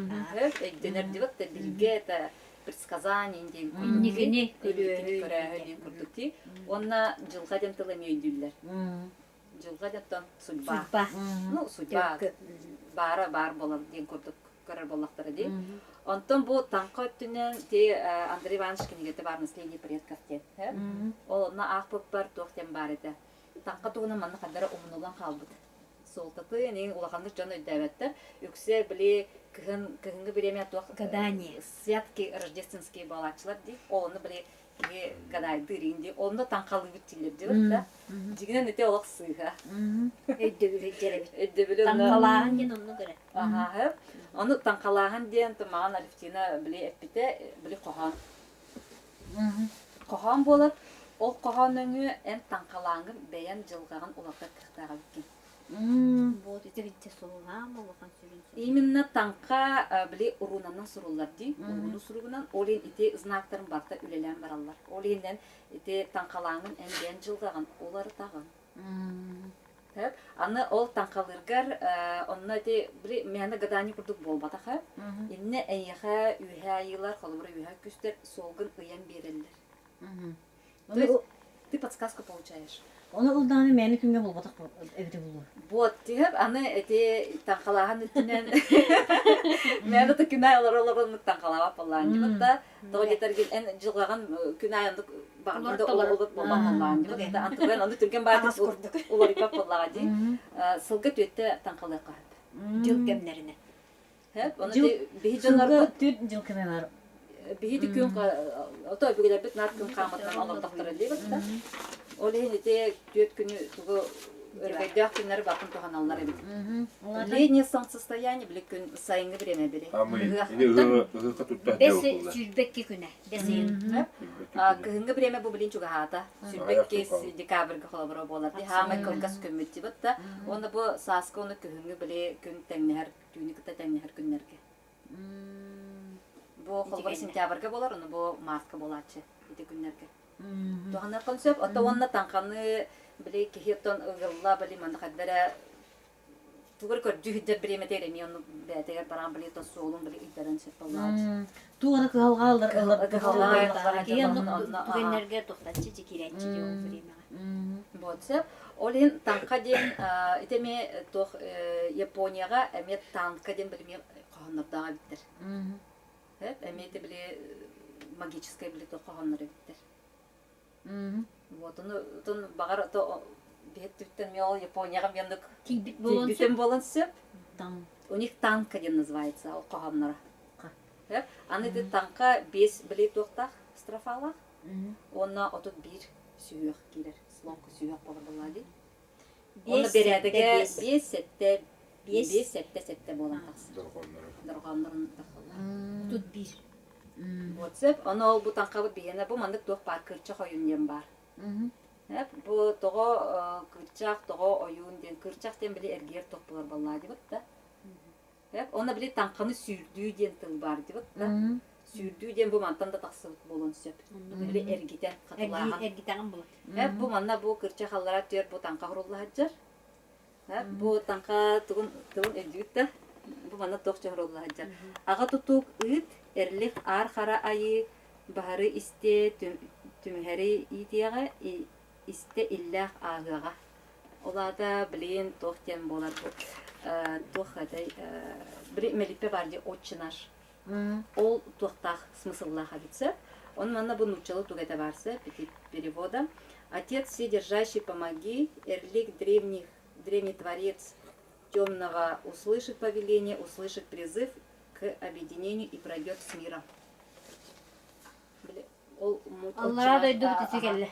Өйдөнөр диэбит да билгэ это предсказание диэн курдук. Инникини көрөөһүн диэн курдук дии. Уонна дьылҕа диэн тылы эмиэ өйдүүллэр. Дьылҕа диэн судьба. Судьба. Ну, судьба баара баар буолар диэн курдук көрөр буоллахтара дии. Онтон бу таҥха өттүнэн ти Андрей Иванович кинигэтэ баар «Наследие предков» диэн. Ол онно аахпыппар туох диэн баар этэ. Таҥха туһунан манна хардара умнуллан хаалбыт. Суолтаты эниин улаханнык дьон өйдөөбөттөр. Үксэ били кыһын кыһыҥҥы бириэмэ туох гадание святки рождественские буолааччылар дии. Ол онно били киһи гадайдыыр иин дии. Онно таҥхалыыбыт дииллэр диэбит да. Дьиҥинэн ити олох сыыһа. Өйдөбүлү дьэрэбит. Өйдөбүлү Таҥхалааһын диэн оннук эрэ. Аһаа. Ону таҥхалааһын диэн маҕан Алевтина били эппитэ, били хоһоон. Хоһоон буолар. Ол хоһоон нөҥүө эн таҥхалааҥҥын бэйэн дьылҕаҕын уларытар кыахтаах эбиккин. Вот ити битте суолаам улахан сүрүн Именно таҥха били урунанан суруллар дии. Уруну суругунан ол иһин ити знактарын барыта үлэлээн бараллар. Ол иһинэн ити таҥхалааҥҥын эн бэйэн дьылҕаҕын уларытаҕын. Сөп. Аны ол таҥхалыыргар онно ити били мээнэ гадание курдук буолбатах ээ. Иннэ эйиэхэ үөһээ айыылар, холобура үөһээ күстэр суолгун ыйан биэрэллэр. То есть ты подсказку получаешь. Ону ол даҕаны мээнэ күҥҥэ буолбатах эбитэ буолуо. Вот, тиһэп аны эти таҥхалааһын үрдүнэн мээнэ да күн аайы олоролорун таҥхалаабат буоллаан да тоҕо диэтэргин эн дьылҕаҕын күн аайы оннук баҕарбын да олорбут буолбат буоллаан да антыгын ону түргэн баайдык уларыйбат буоллаҕа дии сылга түөттэ таҥхалыахха сөп дьыл кэмнэринэ Сөп ону биһи дьоннорбут түөрт дьыл кэмэ бар биһи күн ото өбүгэлэрбит наар күн хаамытынан олордохторо диэбит да ол иһин ити түөрт күнү тугу өрөгөйдөөх күннэри батын туһаналлар эбит летнее солнцестояние били күн сайыҥҥы время били ыһыахха туттар бэс сүүрбэкки күнэ бэс ыйын кыһыҥҥы время бу билин чугаһаата сүүрбэкки декабрьга холобура буолар ди хаамай кылгас күммүт дибит да уонна бу сааскы уонна күһүҥҥү били күн тэҥнэһэр түүнү кытта тэҥнэһэр күннэргэ. Бу холобура сентябрьга буолар, ону бу мартка буолааччы ити күннэргэ. Туһаныаххын сөп. Ото уонна таҥханы били киһи оттон ыгылла били манна хайдара тугар көрдүү сылдьар бириэмэтигэр эмиэ онну бэйэтигэр баран били то суолун били ыйдаран сөп буоллааччы. Туора кыһалҕа ылар ылар Киһи оннук түгэннэргэ тохтаччы киирээччи диэн ол бириэмэҕэ. Вот сөп. Ол иһин таҥха диэн ити эмиэ туох Японияҕа эмиэ танка диэн били эмиэ хоһооннордоох эбиттэр. Сөп. Эмиэ ити били магическай били туох хоһооннор эбиттэр. Вот ону отон баҕар ото биһиттиттэн эмиэ ол Японияҕа эмиэ оннук Тиийбит буолуон тиийбитим буолан сөп. Таҥ. У них танка диэн называется ол хоһоонноро. Сөп. Аны ити таҥха биэс били туохтаах строфалаах уонна 31 сүһүөх киирэр. Слонка сүһүөх буолар буоллаа дии. Онно бэрээдэгэ биэс сэттэ биэс сэттэ сэттэ буолан тахсар. Дорҕооннору. Дорҕооннорун тахсаллар. Тут биир. Вот сөп. Ону ол бу таҥхабыт биһиэнэ бу маннык туох баар кырчах ойуун диэн баар. Бу тоҕо кырчах, тоҕо ойуун диэн кырчах диэн били эргийэр туох буолар буоллаа дибит да. Онно били таҥханы сүүрдүү диэн тыл баар дибит да. Сүүрдүү диэн бу мантан да тахсыбыт буолуон сөп. Били эргитэн хатылааһын. Эргитэҕин булар. Бу манна бу кырчах аллара түөр бу таҥха хуруллаһыджар. Бу таҥха тугун тылын өйдүүт да. Бу манна туох чоһуруллаһыджар. Аҕа тутуук ыыт, эрлих аар хара айыы, баһары истиэ, түмүһэри иитиэҕэ, истэ иллээх ааһыаҕа. Ол аата, блин, туох диэн буолар бу туох этэй били мэлиппэ баар дии отче наш ол туохтаах смысллаах эбит сөп он манна бу нууччалыы туга этэ баар сөп ити перевода отец вседержащий помоги эрлик древних древний творец темного услышит повеление услышит призыв к объединению и пройдет с миром ол Аллараа дойдубут ити кэллэ.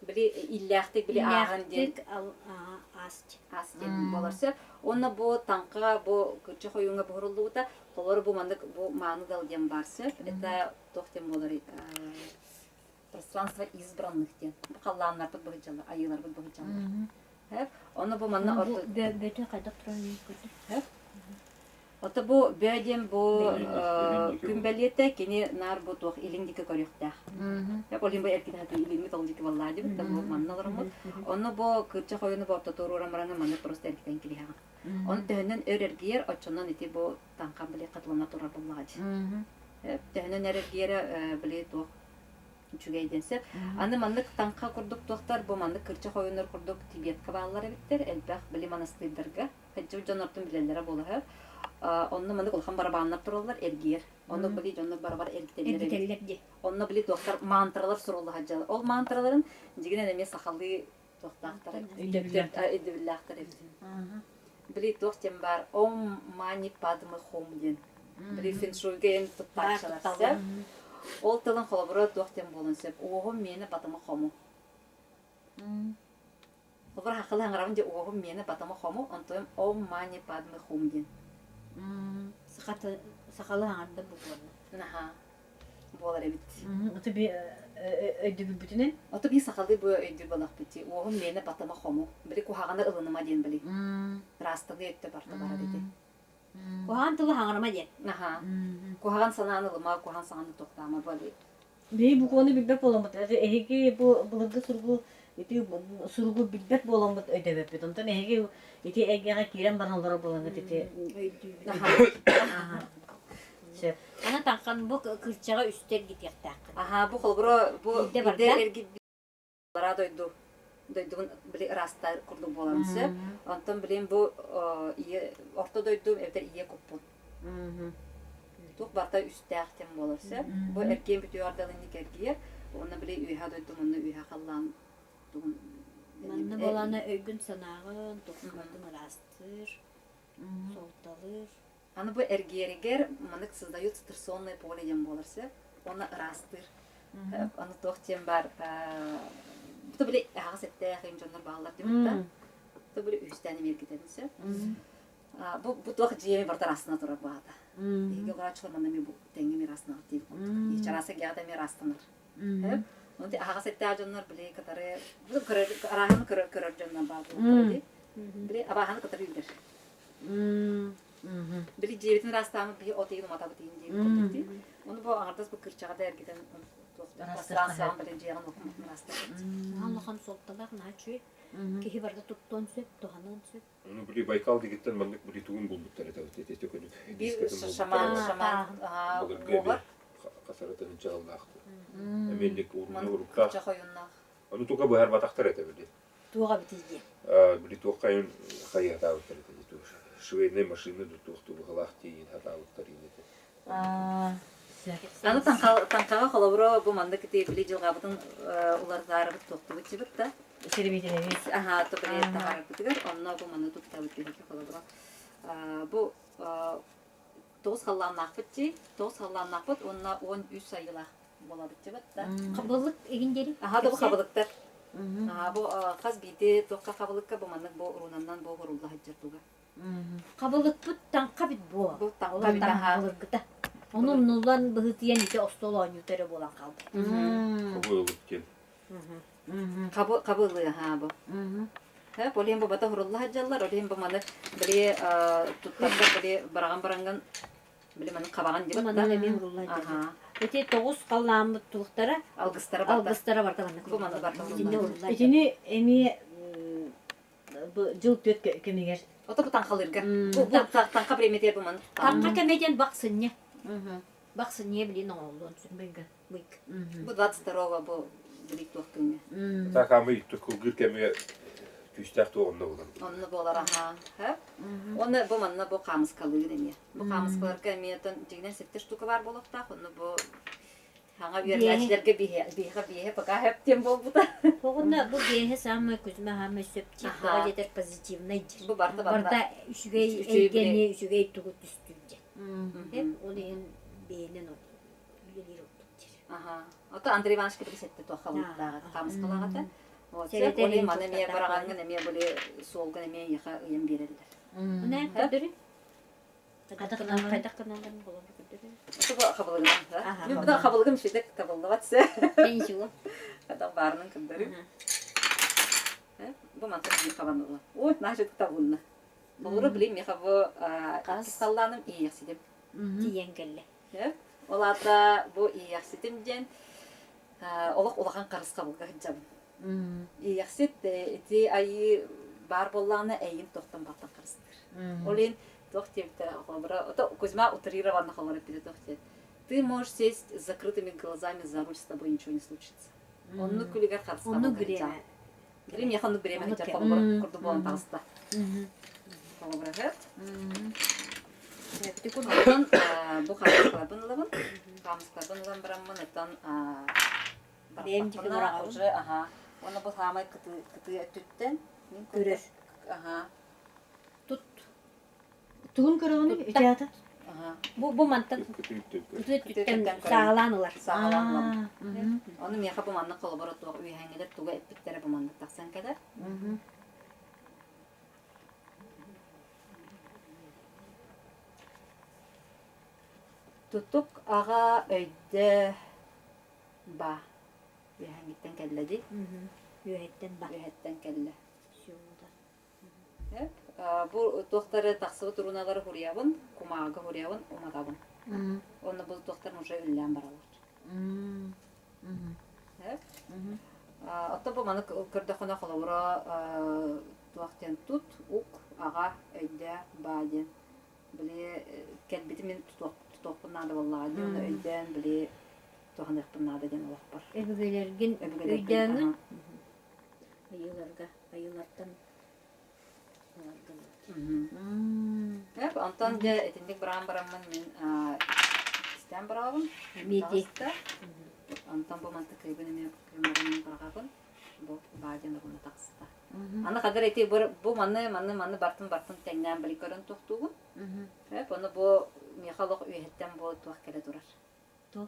Били иллээхтик били ааҕан диэн ааст аас диэн буолар сөп. Уонна бу таҥха бу кырчах ойууҥҥа буһуруллубута. Холобур бу маннык бу мааны дал диэн баар сөп. Это туох диэн буоларый пространство избранных диэн. Бу халлааннарбыт быһыдьаллар, айыыларбыт быһыдьаллар. Ону бу манна орто бөтө хайдах туран көрдө. Оттон Ото бу бөө диэн бу күн бэлиэтэ кини наар бу туох илин диэки көрүөхтээх. Ол иһин бу эркин хаты илиҥҥи тол диэки баллаа дибит бу манна олороммут. Онно бу кырча хойуну бу ортотуорууран баран манна просто эргитэн кириһэҕин. Ону төһөнөн өр эргийэр, оччонон ити бу таҥхан били хатылана турар буоллаҕа дии. Төһөнөн өр эргийэрэ били туох үчүгэй диэн сөп. Аны маннык таҥха курдук туохтар бу маннык кырча хойуннар курдук Тибетка бааллар эбиттэр элбэх били монастырдарга Кырдьыбыт дьон ортон билэллэрэ буолаһар. Онно маннык улахан барабааннар тураллар, эргийэр. Онно били дьоннор барабар эргитэллэр эбит. Эргитэллэр дии. Онно били туохтар мантралар сурулла сылдьаллар. Ол мантраларын дьигинэн эмиэ сахалыы туохтаахтар өйдөбүллээхтэр эбит. Били туох диэн баар Ом мани падмы хум диэн. Били фэншуйга эн туттааччылар сөп. Ол тылын холобура туох диэн буолуон сөп. Уоһум миэнэ батымы хому. Холобур хахылы хаҥарабын дьэ уоһум миэнэ батыма хому, онтуйум Ом мани падмы хум диэн. Сахаты сахалы хаҥарда буквально. Наһаа буолар эбит. Ото би өйдөбүлбүтүнэн? Ото би сахалыы бу өйдүүр балахпыт дии. Уоһум миэнэ батыма хому. Били куһаҕаны ылыныма диэн били. Ыраастаныы өттө барта барар ити. Куһаҕан тылы хаҥарыма диэн. Наһаа. Куһаҕан санааны ылыма, куһаҕан саҥаны тохтаама бу Биһи букваны билбэт буоламмыт, эһиги бу былыргы суругу ити суругу билбэт буоламмыт өйдөбөппүт. Онтон эһиги ити эйгэҕэ киирэн баран олорор буолаҥҥыт ити Өйдүүбүт. Аха. Сөп. Аны таҥхан бу кырчаҕа үстэ эргитиэхтээххин. Аха, бу холобура бу Биирдэ биирдэ барда. эргийбит дойду дойдубун били ыраастаар курдук буолан сөп. Онтон билин бу ийэ орто дойду эбэтэр ийэ куппун. Туох барыта үстээх диэн буолар сөп. Бу эргиэн бүтүөҕэр дылы инник эргийэр. Уонна били үөһэ дойду мунна үөһэ халлаан тугун Манна буолаана өйгүн-санааҕын, тохтоотун ыраастыыр, суолталыыр. Аны бу эргиэригэр маннык создают стресонное поле диэн буолар сөп. Уонна ыраастыыр. Аны туох диэн баар бу били аһаҕас эттээх дьоннор бааллар диэбит да. Бу били үһүстээн эмиэ эргитэбин сөп. Бу бу туох дьиэми барыта ыраастана турар баата. Биһиги олорооччулар манна эмиэ бу тэҥҥэ эмиэ ыраастанар диэбит курдук. Чараас эйгэҕэ да эмиэ ыраастанар. Ону аһаҕас эттээх дьоннор били кытары бу көрөр арааһын көрөр көрөр дьоннор баар буолуохтара дии. Били абааһыны кытары үүрэр. Били дьиэбитин ыраастааммыт биһи от иһин уматабыт иһин диэбит курдук дии. Ону бу аҥардас бу кырчаҕа да эргитэн туох пространствоҕын били дьиэҕин уокун ыраастаабыт. Улахан суолталаах наһаа үчүгэй. Киһи барыта туттуон сөп, туһаныан сөп. Ону били Байкал дигиттэн маннык били тугун булбуттар этэ ити көнүк Бил шаман шаман былыргы хасара тыһынча сыллаахты. Эмиэлик уруна уруктаах. Ону туга быһарбатахтар этэ били. Туоға битийди. Били туох хайын хайыһатаабыттар этэ. Швейная машина туох тубухалаах тиийин хатаабыттар ини Аны таҥхаҕа холобура бу маннык ити били дьылҕабытын уларытаарыбыт туохтубут дьибит да. Сирибитинэбит. Аха, тупри таһаарарбытыгар онно бу маны туттабыт биһиги холобура. Бу тоҕус халлааннаахпыт дии, тоҕус халлааннаахпыт уонна 13 айылаах буолабыт дьибит да. Хабылык игин диэри. Аха, бу хабылыктар. Аха, бу хас биирдии туохха хабылыкка бу маннык бу урунаннан бу урулла сылдьар туга. Хабылыкпыт таҥха бит буо. Бу таҥха бит аха. Былыргыта. Ону умнуллан быһыытыйан ити остуол оонньуута эрэ буолан хаалбыт. Хабылык диэн. Хабы хабылыы аха бу. Ол иһин бу бата хурулла сылдьаллар, ол иһин бу маны били туттарга били бараҕан баранган били маны хабаҕан диэбит Манан эмиэ хурулла Аха. Ити тоҕус халлааммыт туохтара алгыстара барда. Алгыстара барда маннык. Бу маны барда. Итиннэ урулла. Итини эмиэ дьыл түөрт кэмигэр Ото бу таҥхалыырга. Бу бу таҥха бириэмэтигэр бу маны Таҥха кэмэ диэн бахсынньа. Бахсынньа билин оҥоһуллуон сөп. Быйга. Быйг. Бу 22-го бу билик туох күҥҥэ. Таакаамый кылгыыр кэмигэр күүстээх туох онно булар. Онно буолар аха. Уонна бу манна бу хаамыскалыыр эмиэ. Бу хаамыскаларга эмиэ дьиҥинэн сэттэ штука баар буолуохтаах. Онно бу Хаҥа үөрэнээччилэргэ биһиэхэ биэһэ пока хөп диэн буолбута. Оҕонно бу биэһэ саамай Кузьма саамай сөп диир, тоҕо диэтэр позитивнай диир. Бу барыта барыта үчүгэй эйгэни, үчүгэй тугу түстүүр диэн. Ол иһин биэһинэн үлэлиир ордук диир. Аха. Ото Андрей Иванович кытары сэтте туохха бултааҕа, хаамыскалааҕата. Вот, ол иһин маны эмиэ бараҕаҥҥын эмиэ были суолгун эмиэ эйиэхэ ыйан биэрэллэр. Уна көрдөрүн. Хайдах хайдах гыналларын холобур көрдөрүн. Бу хабылыгынан. Мен бу хабылыгым шидек табыллыбат сэ. Ничего. Адам баарынан көрдөрүм. Бу мантан биир хабан ыла. Ой, наша табылынна. Холобура, билим миэхэ бу Хас халлааным иэйэхситим. тиийэн кэллэ. Ол аата бу иэйэхситим диэн олох улахан харысхабылга сылдьабын. Иэйэхсит ити айыы баар буоллаҕына эйигин туохтан баартан харыстыыр. Ол иһин туох диэбиттэрэ холобура, Кузьма утрированно холобура эппитэ туох диэн. Ты можешь сесть с закрытыми глазами за руль, с тобой ничего не случится. Оннук күлүгэр харысхабылга Оннук сылдьаҕын. бириэмэ. Билим миэхэ оннук бириэмэ Оннук сылдьар кэм. холобура курдук буолан таҕыста. Холобура сөп. Ити курдук. Онтон бу хаамыскаларбын ылабын. Хаамыскаларбын ылан бараммын оттон Бэйэм дьикин барбаппына ураҕабын. уже аха уонна бу саамай кытыы кытыы өттүттэн мин Көрөр. аха Тут. Тугун көрөҕүнүй Тутта. ити аата? аха Бу бу мантан Кытыы өттүн кытыы кытыы өттүттэн өттүттэн көрөбүн. сааһылаан ылар. Сааһылаан ылабын. Аа, мгм. Ону миэхэ бу маннык холобура туох үөһээҥҥилэр тугу эппиттэрэ бу маннык тахсан кэлэр. Мгм. Тутук аҕа өйдө ба үөһээҥҥиттэн кэллэ дии. Үөһэттэн ба. Үөһэттэн кэллэ. Сюда. Бу туохтары тахсыбыт руналары хуруйабын, кумааҕыга хуруйабын, уматабын. Онно бу туохтарым уже үллээн бараллар. Оттон бу маны көрдөххүнэ холобура туох диэн тут, ук, аҕа, өйдөө, баа диэн. Били кэлбити мин тутуохпун наада буоллаҕа дии, оны өйдөөн били туһаныахпын наада диэн олохпор. Өбүгэлэргин Өбүгэлэрбин өйдөөҥҥүн айыыларга айыылартан ыларгын. Эп, онтон дьэ итинник бараан бараммын мин истээн бараабын. Миэти. Таҕыста. Онтон бу мантыкыйбын эмиэ кыымнарыммын быраҕабын. Бу баа диэн уруна таҕыста. Аны хадыр ити бу маны маны маны бартын бартын тэҥнээн били көрөн тохтуубун. Эп, ону бу миэхэ олох үөһэттэн бу туох кэлэ турар. Туох?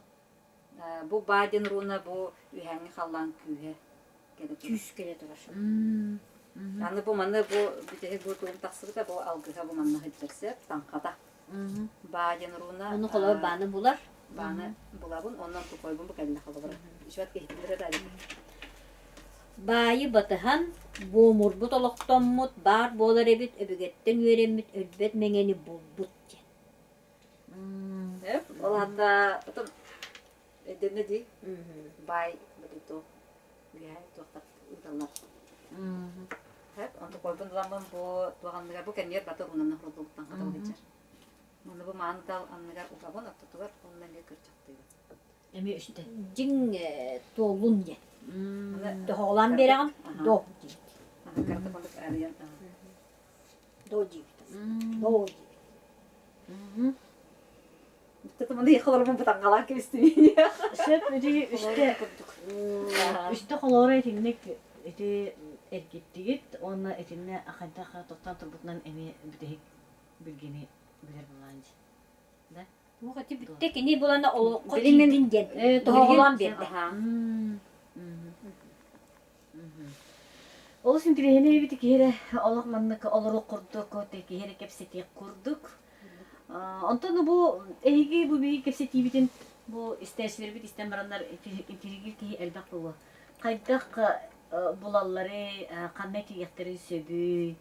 Бу баа диэн руна бу үөһээҥҥи халлаан күүһэ кэлэ турар. Күүс кэлэ турар. Аны бу маны бу бүтэһик бу тугум тахсыбыта бу алгыһа бу манна сылдьар сөп таҥхата. Баа диэн руна Ону холобур бааны булар. Бааны булабын онон тупойбун бу кэллэ холобура. Үчүгэт киһитилэрэ да Баайы батыһан, буомурбут олохтоммут, баар буолар эбит, өбүгэттэн үөрэммит өлбөт мэҥэни булбут диэн. Ол аата отон өйдөннө дии. Баай бу үөһээ туохтар ыыталлар. Онту койбун ыламмын бу туох анныгар бу кэмигэр баты рунаны хоруллубуттан хатыл сылдьар. Маны бу мааны тал анныгар угабын ортотугар онно эмиэ кырчахтыыбын. Эмиэ үстэ. Дьиҥ туоллун диэн. Тоһоҕолоон биэрэҕин до диибит. Карта курдук арыйан. До диибит. До диибит. Сөп ити үстэ үстэ холоро итинник ити эргиттигит уонна итиннэ хайдах тохтоон турбутунан эмиэ бүтэһик билгини билэр буолаан дии. Да? Туох ити бүттэ кини булана олоххо Билин киирдин диэн тоһоҕолоон биэрдэ. Олус интириэһинэй эбит киһи эрэ олох маннык олоруох курдук, киһи эрэ кэпсэтиэх курдук. Онтон бу эһиги бу биһиги кэпсэтиибитин бу истээччилэрбит истэн бараннар интиригиир киһи элбэх буолуо. Хайдах булаллары, ханна тиийиэхтэрин сөбүй,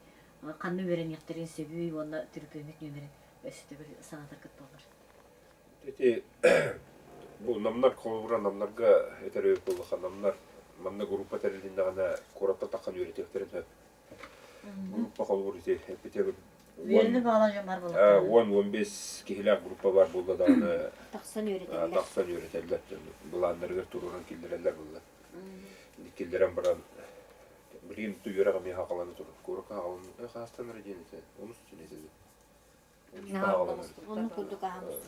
ханна үөрэниэхтэрин сөбүй уонна түрүпүөммүт нүөмэрин өссө төгүл санатаргыт буоллар. Ити бу намнар холобура намнарга этэр өй буоллаха намнар манна группа тэрилиннэҕинэ куораттан таххан үөрэтиэхтэрин сөп. Группа холобур ити эппитэ Үөрэнэ баҕалаах дьон баар буолуохтара. 10-15 киһилээх группа бар буолла даҕаны Тахсан үөрэтэллэр. тахсан үөрэтэллэр. Былааннарыгар туруоран киллэрэллэр буолла. Киллэрэн баран билигин үөрэх эмиэ хахалана турар. Куоракка хаалан хаастан эрэ диэн этэ. Онус диэн этэ. Оннук курдук аһаммыт.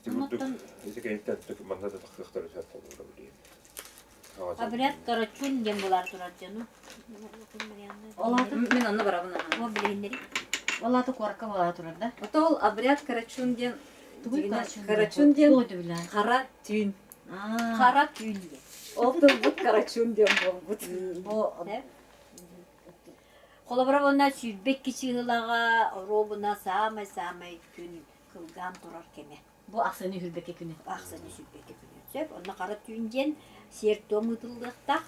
Ити курдук ити кэнниттэн манна да тахсыахтара сөп буолуо билигин. Обряд Карачун диэн булар турар дьону. Ол аата Мин онно барабын аха. Ол билиһиннэри. Ол аата куоракка буола турар да? Ото ол обряд Карачун диэн Тугуй Карачун? Карачун диэн Тугуй билээ? хара түүн. Хара түүн диэн. Ол тылбыт Карачун диэн буолбут. Бу Холобура уонна 22 чыһылаҕа оруобуна саамай-саамай күн кылгаан турар кэмэ. Бу ахсынньы сүүрбэккэ күнэ. Ахсынньы сүүрбэккэ күнэ. Сөп. Онно хара түүн диэн сиэр-туом ыытыллыахтаах.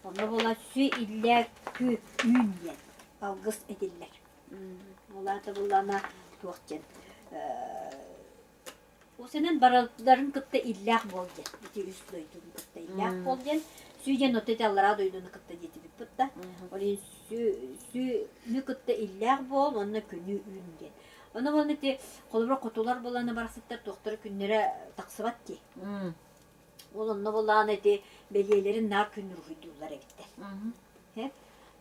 Онно буола сү иллээ кү үүн диэн алгыс этиллэр. Ол аата буллаана туох диэн Усенен барыларын кытта иллээх буол диэн. Ити үс дойдуну кытта иллээх буол диэн. Сүү диэн оту ити аллараа дойдуну кытта диэтибит да. Ол иһин сүүнү кытта иллээх буол уонна күнү үүн диэн. Ону буолан ити холобура хотулар буолана барахсаттар туохтара күннэрэ тахсыбат дии. Ол онно булаан ити бэлиэлэрин наар күн уруһуйдууллар эбиттэр.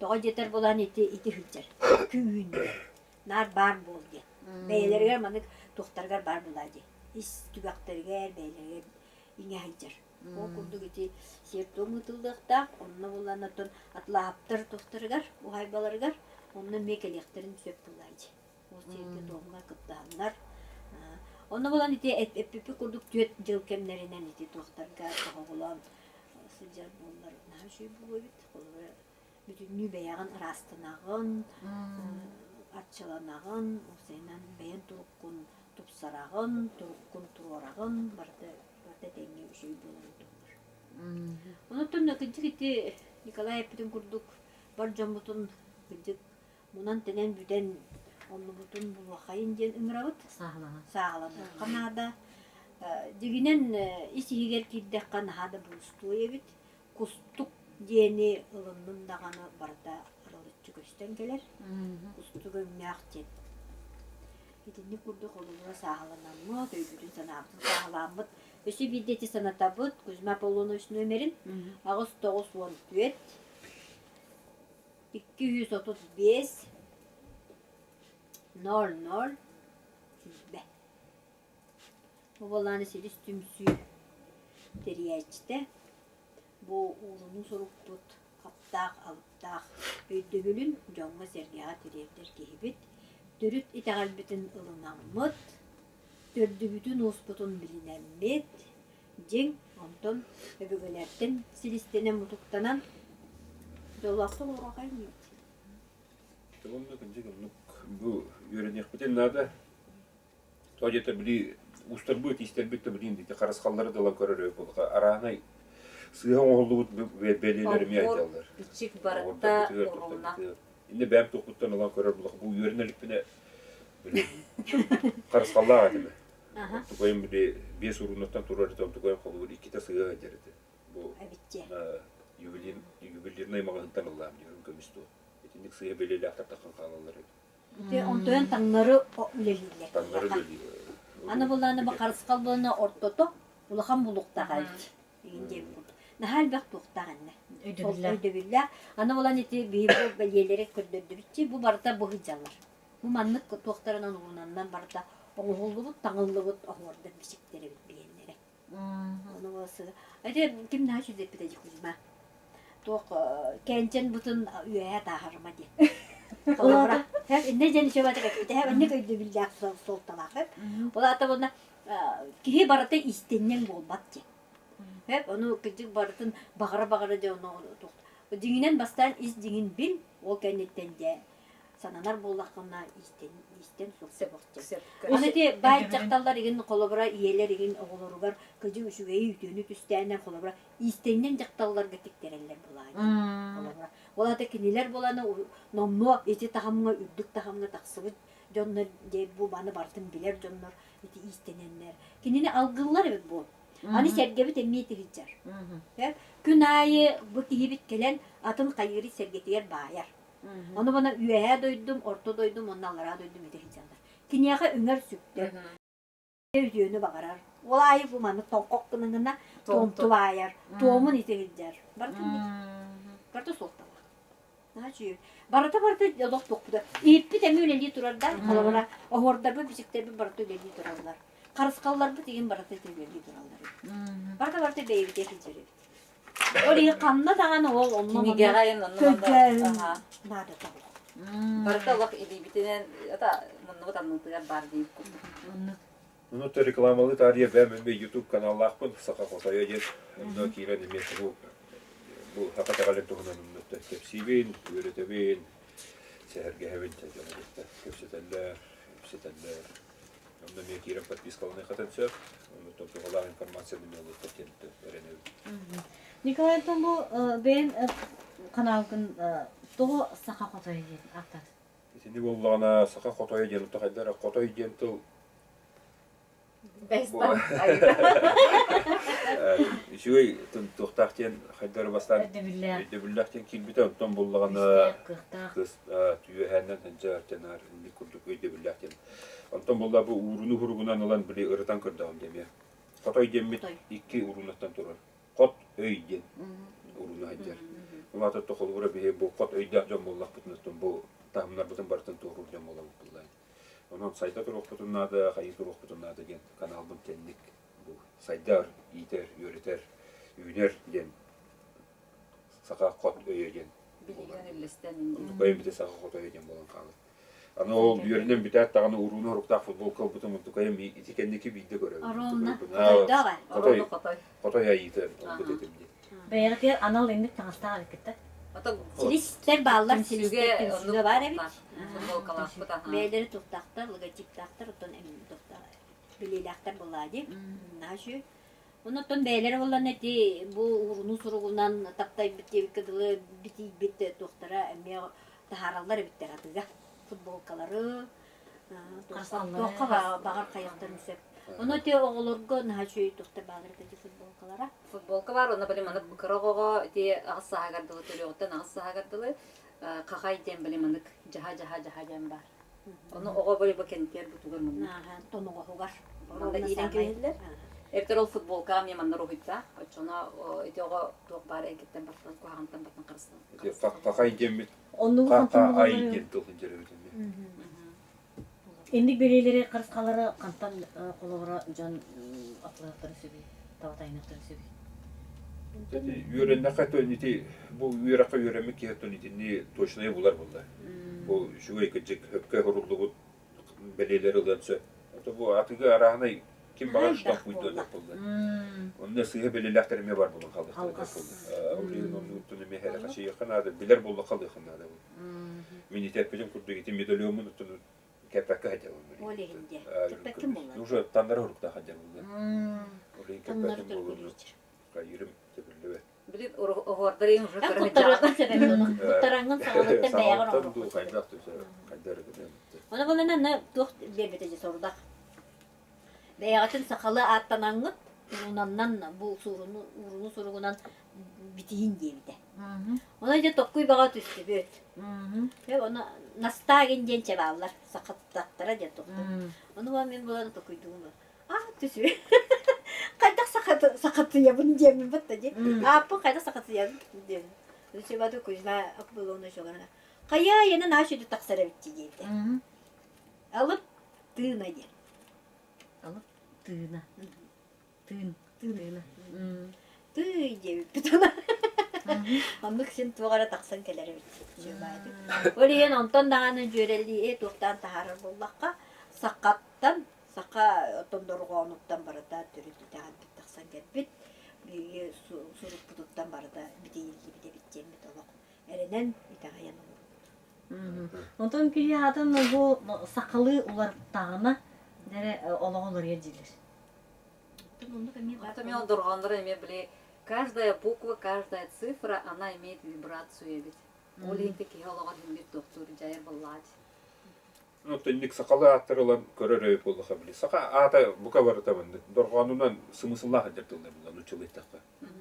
Тоҕо диэтэр булаан ити ити сылдьар. Күн наар баар буол диэн. Бэйэлэригэр маннык туохтарыгар баар буолаа дии. Ис түгэхтэригэр бэйэлэригэр иҥэ сылдьар. Ол курдук ити сиэр-туом ыытыллыахтаах. Онно булан оттон атлааптар туохтарыгар, уһаайбаларыгар онно эмиэ кэлиэхтэрин сөп буолаа дии. Ол сиэргэ-туомҥа кыттыһаннар. Онно булан ити эппиппит курдук түөрт дьыл кэмнэринэн ити туохтарга тоһоҕолоон сылдьар буоллар наһаа үчүгэй буолуо эбит. Холобура бүтүннүү бэйэҕин ыраастанаҕын, арчыланаҕын, уопсайынан бэйэн туруккун тупсараҕын, туруккун туруораҕын, барыта барыта тэҥҥэ үчүгэй буоларын туһугар. Онон кырдьык ити Николай эппитин курдук бар дьоммутун кырдьык мунан-тэнэн бүтэн оннубутун булуоххайын диэн ыҥырабыт. Сааһыланан. Сааһыланыахха наада. Дьиҥинэн ис-иһигэр киирдэххэ наһаа да булустуой эбит. Кустук диэни ылынным даҕаны барыта арылыччы көстөн кэлэр. Кустук өҥнөөх диэн. Итинник курдук холобура сааһыланаммыт, өйбүтүн-санаабытын сааһылааммыт. Өссө биирдэ ити санатабыт Кузьма Аполлонович нүөмэрин 8 94 235 00 20. Бу буоллаҕына Силис түмсүү тэрийээччитэ. Бу уурунуу сурукпут аптаах алыптаах өйдөбүлүн дьоҥҥо-сэргэҕэ тириэрдэр киһибит. Төрүт итэҕэлбитин ылынаммыт, төрдүбүтүн-ууспутун билинэммит, дьиҥ онтон өбүгэлэртэн силистэнэн мутуктанан дьоллоохтук олоруохайын диибит. Оннук кырдьык оннук бу үөрэниэхпитин наада. Тоҕо диэтэр били уустарбыт, иистэрбит да билигин ити харысхаллары да ылан көрөр буоллаха араанай сыыһа оҥоһуллубут бэлиэлэр эмиэ айдаллар. Бичик барыта уруна. Инне бэйэм туохпуттан ылан көрөр буоллаха бу үөрэнэ иликпинэ били харысхаллаах этим. Тукайым били биэс урунаттан турар этим, тукайым холобур иккитэ сыыһа сылдьар этэ. Бу ювелирнай маҕаһыынтан ыллаам диирим көмүс дуо. Итинник сыыһа бэлиэлээхтэр таххан хаалаллар эбит. Онтон таҥнары үлэлииллэр. Таҥнары үлэлииллэр. Аны буллааны бу харысхал буолна ортото улахан булуктаах эбит. Игин диэбит курдук. Наһаа элбэх туохтаах иннэ. Өйдөбүллээх. Аны булан ити биһиги бэлиэлэри көрдөрдүбүтчи бу барыта бу сылдьаллар. Бу маннык туохтарынан уунаннан барыта оҥоһуллубут, таҥыллыбыт оһуордар бичиктэр эбит биһиэннэрэ. Ону ити ким наһаа үчүгэйдик эппитэ Кузьма. Туох кэнчэн бутун үөһэ тааһарыма диэн. Холобура, иннэ диэн үчүгэй эппитэ, инник өйдөбүллээх суолталаах. Ол аата буолна киһи барыта истинньэҥ буолбат диэн. Ону кырдьык барытын баҕара-баҕара дьэ ону дьиҥинэн бастаан ис дьиҥин бил, ол кэнниттэн дьэ сананар буоллаххына истэн истэн суох Ону ити баай дьахталлар игин холобура ийэлэр игин оҕолоругар кыдьык үчүгэйи үтүөнү түстээннэр холобура иистэнньэҥ дьахталларга тиктэрэллэр булаайы холобура ол ата кинилэр буланы номнуо ити таһымҥа үрдүк таһымҥа тахсыбыт дьоннор дьэ бу маны барытын билэр дьоннор ити иистэнэннэр кинини алгыыллар эбит буол аны сэргэбит эмиэ тиһиччэр күн аайы бу киһибит кэлэн атын хайыыры сэргэтигэр баайар Ону бана үөһээ дойдум, орто дойдум уонна аллараа дойдум ити сылдьаллар. Киниэхэ үҥэр сүктэр, үтүөнү баҕарар. Ол аайы бу маннык тоҥхох гыныҥына туомту баайар, туомун ити сылдьар. Барытын барыта суолталаах. Наһаа үчүгэй. Барыта барыта олох туохпута. Ииппит эмиэ үлэлии турар да, холобура, оһуордарбыт, бичиктэрбит барыта үлэлии тураллар. Харысхалларбыт игин барыта үлэлии тураллар. Барыта барыта бэйэбитигэр сылдьар эбит. Ол иһин ханна даҕаны ол онно Кинигэҕэ онно көрдөөһүн наадата суох. Барыта олох илиибитинэн ата муннубут аннытыгар баар диир курдук. Ону рекламалыы таарыйа бэйэм эмиэ YouTube каналлаахпын Саха Хотойо диэн онно киирэн эмиэ бу бу саха итэҕэлин туһунан оннуттан кэпсиибин, үөрэтэбин, сэһэргэһэбин дьону кытта кэпсэтэллэр, кэпсэтэллэр. Онно эмиэ киирэн подпискаланыаххытын сөп. Оннуттан туһалаах информацияны эмиэ ылыаххыт диэн эрэнэбин. Николай Антон бу бэйэн каналгын тоҕо Саха Хотойо диэн ааттаатыҥ? Итини буоллаҕына саха хотойо диэн оттон хайдах эрэ хотой диэн тыл Үчүгэй туохтаах диэн хайдары бастаан өйдөбүллээх диэн киирбитэ, онтон буллаҕына кыс түөһээннэн сылдьар тенар инник курдук өйдөбүллээх диэн. Онтон булла бу ууруну хуругунан ылан били ырытан көрдөҕүм диэмиэ. Хотой диэммит икки уурунаттан турар. Хот өй диэн ууруну сылдьар. Улаата холобура биһи бу хот өйдөөх дьон буоллахпытына бу таһымнарбытын барытын туоруур дьон буолабыт буллаан. Онон сайда туруохпутун наада, хайыы туруохпутун наада диэн каналбын тэнник бу сайдар, иитэр, үөрэтэр, үүнэр диэн саха хот өйө диэн буолар. Онтукайым бите саха хот өйө диэн буолан хаалар. Аны ол үөрэнэн бүтээт даҕаны урууну оруктаах футболка ылбытым онтукайым ити кэнники биирдэ көрөбүн. Хотой, хотой айыыта ылбыт этим диэн. Бэйэҕитигэр анал инник таҥастаах эбиккит да? Силистэр бааллар, силистэр түмсүүгэ баар эбит. Бэйэлэри туохтаахтар, логотиптаахтар, оттон билиилээхтэр буоллаа дии. Наһаа үчүгэй. Онон бэйэлэрэ буоллан эти бу уурунуу суругунан таптайбыт диэбиккэ дылы битийбит туохтара эмиэ таһаараллар эбиттэр атыыга. Футболкалары, туохха баҕар хайахтарын сөп. Ону ити оҕолорго наһаа үчүгэй туохтар бааллар эбит футболкалара. Футболка баар, онно били маннык кыра оҕоҕо ити аҕыс сааһыгар дылы төрүөҕүттэн аҕыс сааһыгар дылы хахай диэн били маннык дьаһа-дьаһа-дьаһа диэн баар. Ону оҕо били бу кэнтиэр бутугар маннык. Тоноҕоһугар. Манна иилэн кэбиһиллэр. Эбэтэр ол футболка эмиэ манна уруһуйдаах. Оччоно ити оҕо туох баар эйгиттэн бартан куһаҕантан бартан харыстан. Хахай диэммит Оннугу ха-ха ай диэн тыл сылдьар эбит эмиэ. Инник бэлиэлэри харысхалары хантан холобура дьон атылыахтарын сөбүй, таба тайыныахтарын сөбүй? Үөрэннэххэ то ити бу үөрэххэ үөрэммит киһи оттон итинни точнайы булар булла. Бу үчүгэй кырдьык хөпкө хоруллубут бэлиэлэр ылыан сөп. Ото бу атыгы арааһынай ким баҕар штамп уйдуон булла. Онно сыыһа бэлиэлээхтэр эмиэ бар булан халыахтара булла. Ол иһин оннуттан эмиэ хэрэхэчийиэххэ наада, билэр буоллахха ылыахха наада. Мин ити эппитим курдук ити медальоммун оттон кэппэккэ сылдьабын. Ол иһин дьэ. Кэппэккин буолла. Уже таннары уруктаах сылдьабын. Ол иһин кэппэтим буолуну хайырым төбүллүбэт. Билин оһуордарыйын уже Эн куттарыаххын сөп эбит ону. Куттараҥҥын саҕалыттан бэйэҕэр Саҕалыттан дуу хайдах хайдар Ону булан аны туох биэрбитэ дьэ сорудах. Бэйэҕитин сахалыы ааттанаҥҥыт уруунаннан бу сууруну ууруну суругунан битиин диэбитэ. Онон дьэ токкуй баҕа түстүбүт. Дьэ ону Настаагин диэн чабааллар сахаттахтара диэн тохтор. Ону мин булан токуйдугум. А түсү. Хайдах сахатыйабын диэммин батта дии. Ааппын хайдах сахатыйабын диэн. Үсүбаты Кузьма Акбыловна Шогарана. Хайа янын ааш үтү тахсар эбитчи диэбитэ. Алып тыына диэн. Алып тыына. Тыын. Тыына. Тыый диэбиппит ана. Оннук син туох эрэ тахсан кэлэр эбит. Ол иһин онтон даҕаны дьүөрэлии туохтаан таһаарар буоллахха, сахаттан, саха оттон дорҕоонуттан барыта төрүт итэҕэлбит тахсан кэлбит. Биһиги сурукпутуттан барыта битийиллибит эбит диэммит олох эрэнэн итэҕэйэн олоробут. Онтон киһи аатын бу сахалыы уларыттаҕына дьэ олоҕо уларыйар дииллэр. Это мен дорҕооннор эмиэ били каждая буква, каждая цифра, она имеет вибрацию эбит. Ол иһин киһи олоҕор иһин тохтуур дьайар буоллаҕа Ну, инник сахалыы ааттары ылан көрөр өй буоллаха били. Саха аата бука барыта маннык дорҕоонунан сымысыллаах сылдьар тыллар буолла нуччалыйтахха.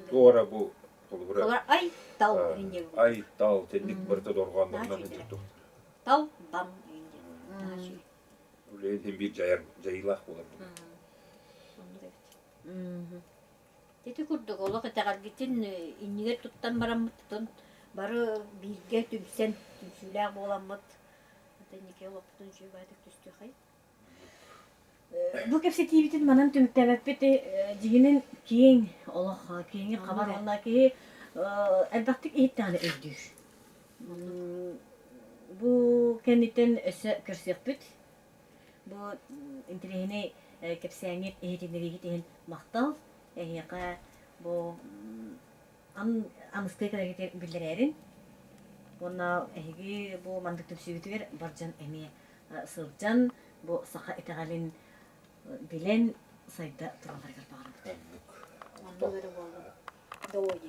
Туора бу холобура ай тал ай тал тэнник барыта дорҕооннорунан сылдьар туохтар. Тал бам Үлэһин биир дьайар дьайыылаах буолар Оннук эбит. Ити курдук олох итэҕэлгитин иннигэр туттан бараммыт бары бииргэ түмсэн түмсүүлээх буоламмыт инники олохпутун үчүгэй түстүөхэй. Бу кэпсэтиибитин манан түмүктээбэппит дьиҥинэн киэҥ олох киэҥи хабар уонна киһи элбэхтик иһиттэҕинэ өйдүүр. Бу кэнниттэн өссө көрсүөхпүт. Бу интэриэһинэй кэпсээҥҥит, иһитиннэриигит иһин махтал. Эһиэхэ бу аныскы кэлэргитин биллэрээрин. Уонна эһиги бу маннык түмсүүгүтүгэр бар дьон эмиэ сылдьан, бу саха итэҕэлин билэн сайда туралларыгар баҕарабыт. Оннук эрэ буоллун. Долой диэх.